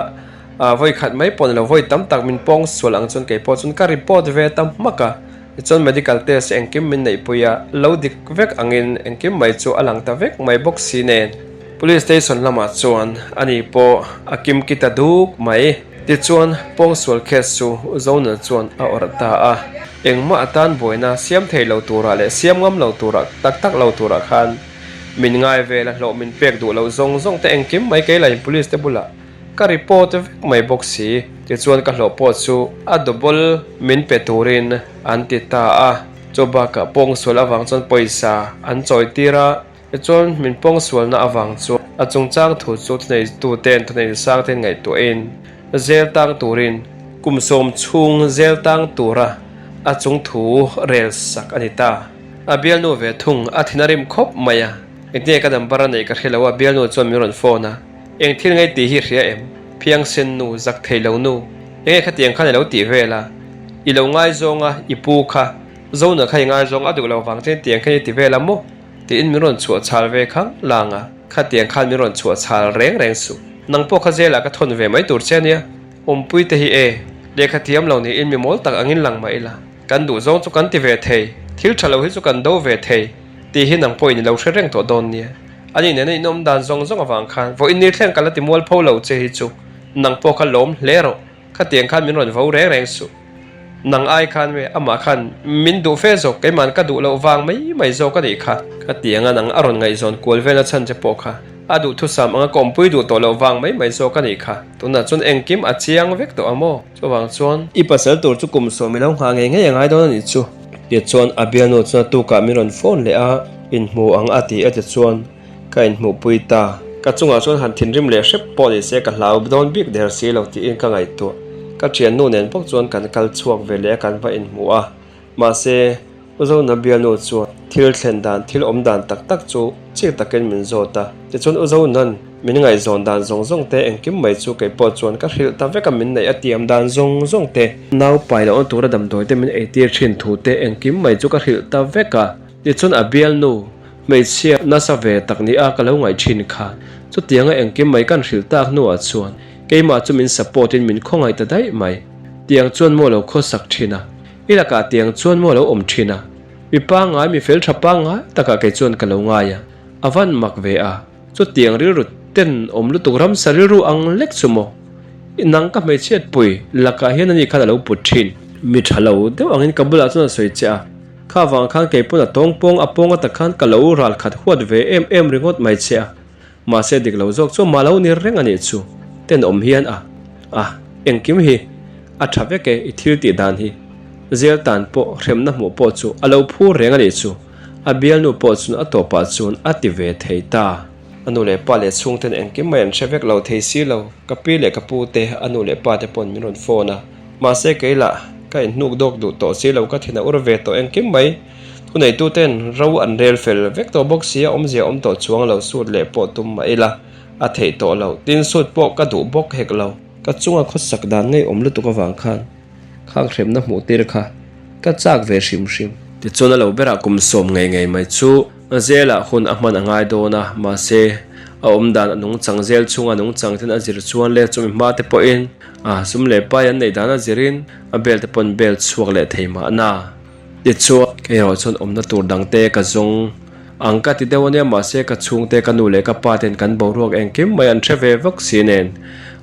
vawi khat mai pawh ni lo, vawi tam tak min pawng sual ang chuan kei pawh chuan ka report ve ta hmak a. Tichuan medical test engkim min neihpui a, lo dik vek angin engkim mai chu a lang ta vek mai bawk si nen. Police station lamah chuan ani pawh a kimki ta duk mai. Tichuan pawngsual case chu Zonal chuan a awrh ta a, engmah atan buaina siam thei lo turah leh siam ngam lo turah tak tak lo turah khan min ngai vel a, hlawh min pek duh loh zawng zawng te engkim mai kei lahin police te bulah Ka report vek mai bawk si. Tichuan ka hlawh pawh chu a double min pe turin an ti ta a. Chu bakah pawngsual avang chuan pawisa an chawi tir a. Tichuan min pawngsualna avang chuan a chungchang thu chu thuneituten thunei sang ten ngaihtuahin zel tang turin kum sawm chhung zel tang tura a chung thu rel sak a ni ta. A bialnu ve thung a thin a rim khawp mai a. Engtinge ka number a neih ka hre lo a, bialnu chuan min rawn phone a. Eng thil ngei tih hi hria em? Phiang sen nu, zak thei lo nu. Enge khatiang khan i lo tih vel a? I lo ngaizawng a, i pu kha. Zona kha i ngaizawng a duh lo vang chuan tiang khan i ti vel a maw? Tiin min rawn chhuah chhal ve khang lang a. Khatiang khan min rawn chhuah chhal reng reng suh. Nang pawh kha zelah ka thawn ve mai tur che ania. Awmpui te hi e, lehkha thiam lo niin mi mawl tak angin lang mah ila. Kan duh zawng chu kan ti ve thei, thil tha lo hi chu kan do ve thei tih hi nang pawhin i lo hre reng tawh dawn nia. Ani nena in awm dan zawng zawng avang khan vawiin ni thleng ka la ti mual pho lo che hi chu nang pawh kha lawm hle rawh, khatiang khan min rawn vo reng reng suh. Nang ai khan ve amah khan min duh fe zawk, keiman ka duh loh vang mai mai zawk a nih kha. Khatianga nang a rawn ngaihzawn kual velna chhan che pawh kha a duhthusam anga ka awmpui duh tawh loh vang mai mai zawk a nih kha. Tunah chuan engkim a chiang vek tawh a maw? Chuvang chuan i pasal tur chu kum sawm i lo nghah ngei ngei a ngai dawn a nih chu. Tichuan a bialnu chuan a tukah min rawn phone leh a, inhmu ang a ti a tichuan ka inhmuhpui ta. Ka chungah chuan han thinrim leh hrep pawh ni se ka hlau dawn bik der si lo tiin ka ngaihtuah. Ka thiannu nen bawk chuan kan kal chhuak ve leh a kan va inhmu a. Mahse, U Zona bialnu chuan thil thlen dan, thil awm dan tak tak chu chik takin min zawt a. Tichuan U Zona'n min ngaihzawn dan zawng zawng te engkim mai chu kei pawh chuan ka hrilh ta vek a, min neih a tiam dan zawng zawng te, nau pai lohna tura damdawi te min eitir thin thu te engkim mai chu ka hrilh ta vek a. Tichuan a bialnu hmeichhia nasa ve tak ni a ka lo ngaih thin kha chutianga engkim mai kan hrilh tak hnuah chuan keimah chu min support in min khawngaih ta daih mai. Tiang chuan maw lo khawsak thin a. I lakah tiang chuan maw lo awm thin a, mi pangngai, mi fel tha pangngai takah kei chuan ka lo ngai a, a van mak ve a, chutiang rilru ten awm lutuk ramsa rilru ang lek chu maw? I nang ka hmeichhiat pui lakah hian ani khan a lo put thin. Mi tha lo deuh angin ka bulah chuan a sawi che a, kha vang khan kei pawn a tawng pawng a pawng ata khan ka lo ral khat huat ve em em ringawt mai che a, Mahse dik lo zawk chu mah lo ni reng a nih chu. Tenawm hian a a engkim hi a tha vek e i thil tih dan hi. Zel tan pawh hremna hmuh pawh chu a lo phur reng a nih chu. A bialnu pawh chuan a tawpah chuan a ti ve thei ta. A nu leh pa leh chhungten engkim mai an hre vek lo thei si lo. Ka pi leh ka pu te a nu leh pa te pawn min rawn phone a. Mahse kei lah ka inhnuk dawk duh tawh si lo ka thin a ur ve tawh engkim mai. Thuneituten ro an rel fel vek tawh bawk si a, awmzia awm tawh chuang lo sut leh pawh tum mah ila a theih tawh lo. Tin, sut pawh ka duh bawk hek lo. Ka chunga khawsak dan ngeiawm lutuk avang khan khang hremna hmuh tir kha ka chak ve hrim hrim. Tichuan a lo berah kum sawm ngei ngei mai chu zelah hun a hman a ngai dawn a, mahse a awm dan a nungchang zel chhunga nungchang ten a zir chuan leh chumi hma te pawhin a sum leh pai an neih dan a zirin a bel te pawn bel chhuak leh thei mahna. Tichuan, kei erawh chuan awmna tur dangte ka zawng ang ka ti deuh ania, mahse ka chhungte, ka nu leh ka pa ten kan boruak engkim mai an hre ve vak si nen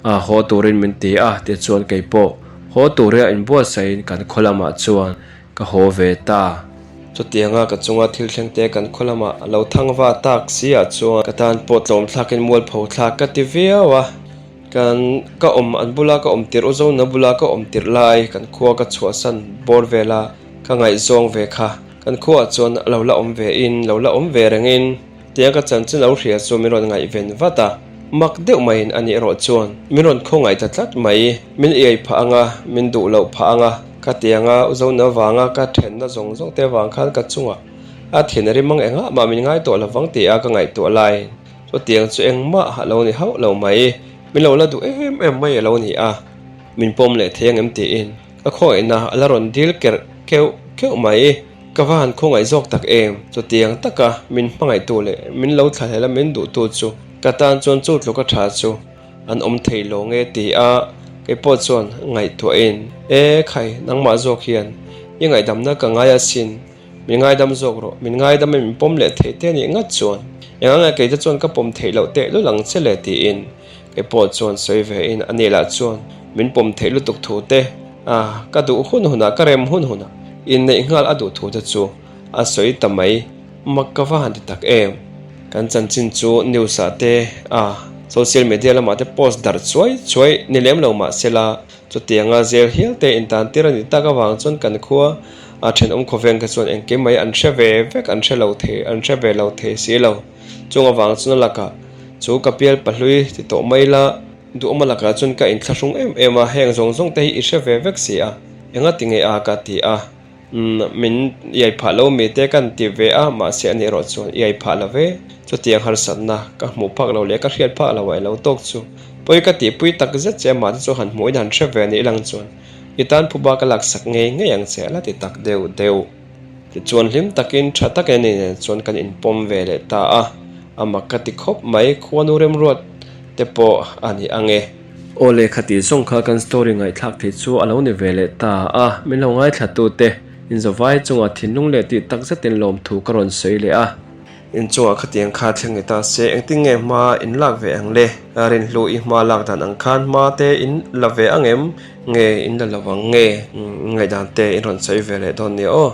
a haw turin min ti a, tichuan kei pawh haw turia inbuatsaihin kan khaw lamah chuan ka haw ve ta. Chutianga ka chunga thil thlengte kan khaw lamah a lo thang va tak si ah chuan ka tan pawh tlawm thlakin mualpho thlak ka ti viau a. Kan ka awm an bula ka awm tirh u Zona bula ka awm tirh lai kan khua ka chhuahsan bawr vela ka ngaihzawng ve kha kan khuaah chuan a lo la awm ve in lo la awm ve rengin tia ka chanchin lo hria chu min rawn ngaihven vat a, mak deuh maiin a nih erawh chuan min rawn khawngaih ta tlat mai, min iai phah anga min duh loh phah anga ka ti anga u Zona vanga ka thenna zawng zawng te vang khan ka chungah a thin a rim ang engah mah min ngai tawh lovang ti a ka ngaihtuah laiin. Chutiang chu engmah a lo ni hauh lo mai, min lo la duh em em mai a lo ni a, min pawm leh thei angem tiin ka khawngaihna a la rawn dil kerh keuh keuh mai. Ka va han khawngaih zawk tak em, chutiang taka min hmangaihtu leh min lo thlahlel a min duhtu chu ka tan chuan chu tluk a tha chu an awm thei lo nge ti a, kei pawh chuan ngaihtuahin, E khai, nangmah zawk hian. I ngaihdamna ka ngai asin, min ngaidam zawk rawh, min ngaidam a min pawm leh theih te anih ngat chuan eng anga kei te chuan ka pawm theih loh teh lul ang che le tiin kei pawh chuan sawi ve in ani lah chuan min pawm theih lutuk thu te a ka duh hun hunah ka rem hun hunah inneih nghal a duh thu te chu a sawi ta mai. Mak ka va han ti tak em? Kan chanchin chu news ah te a social media lamah te post darh chuai chuai ni lem lo mah sela chutianga zel hial te intan tir a nih tak avang chuan kan khua a thenawm khawveng kha chuan engkim mai an hre ve vek an hre lo thei an hre ve lo thei si lo. Chung avang chuan a lakah chu ka pial pahlui ti tawh mai la duhawm a lakah chuan ka inthlahrung em em a heng zawng zawng te hi i hre ve vek si a enga ti nge a ka ti a. Umm, min iai phah lo mi te kan ti ve a, mahse ani erawh chuan iai phah lo ve. Chutiang harsatna ka hmuh phak lo leh ka hriat phak lo a ilo tawk chu pawi ka tihpui tak zet che amah te chu han hmuhin han hre ve ni ilang chuan i tan phuba ka laksak ngei ngei ang che a la ti tak deuh deuh. Tichuan hlim takin tha takin ani nen chuan kan inpawm ve leh ta a, a mak ka ti khawp mai, khuanu remruat te pawh a ni ang e. Aw lehkha tih zawng kha kan story ngaihthlak theih chu a lo ni ve leh ta a, min lo ngaithla tu te inzawvai chungah thinlung leh tih tak zetin lawmthu ka rawn sawi leh a. Inchungah khatiang kha thleng ni ta se engtin nge hma in lak ve ang le? Rinhlu i hma lak dan ang khan hma te in la ve ang em? Nge in la lo ang nge? Ngaihdan te in rawn sawi ve leh dawn nia aw.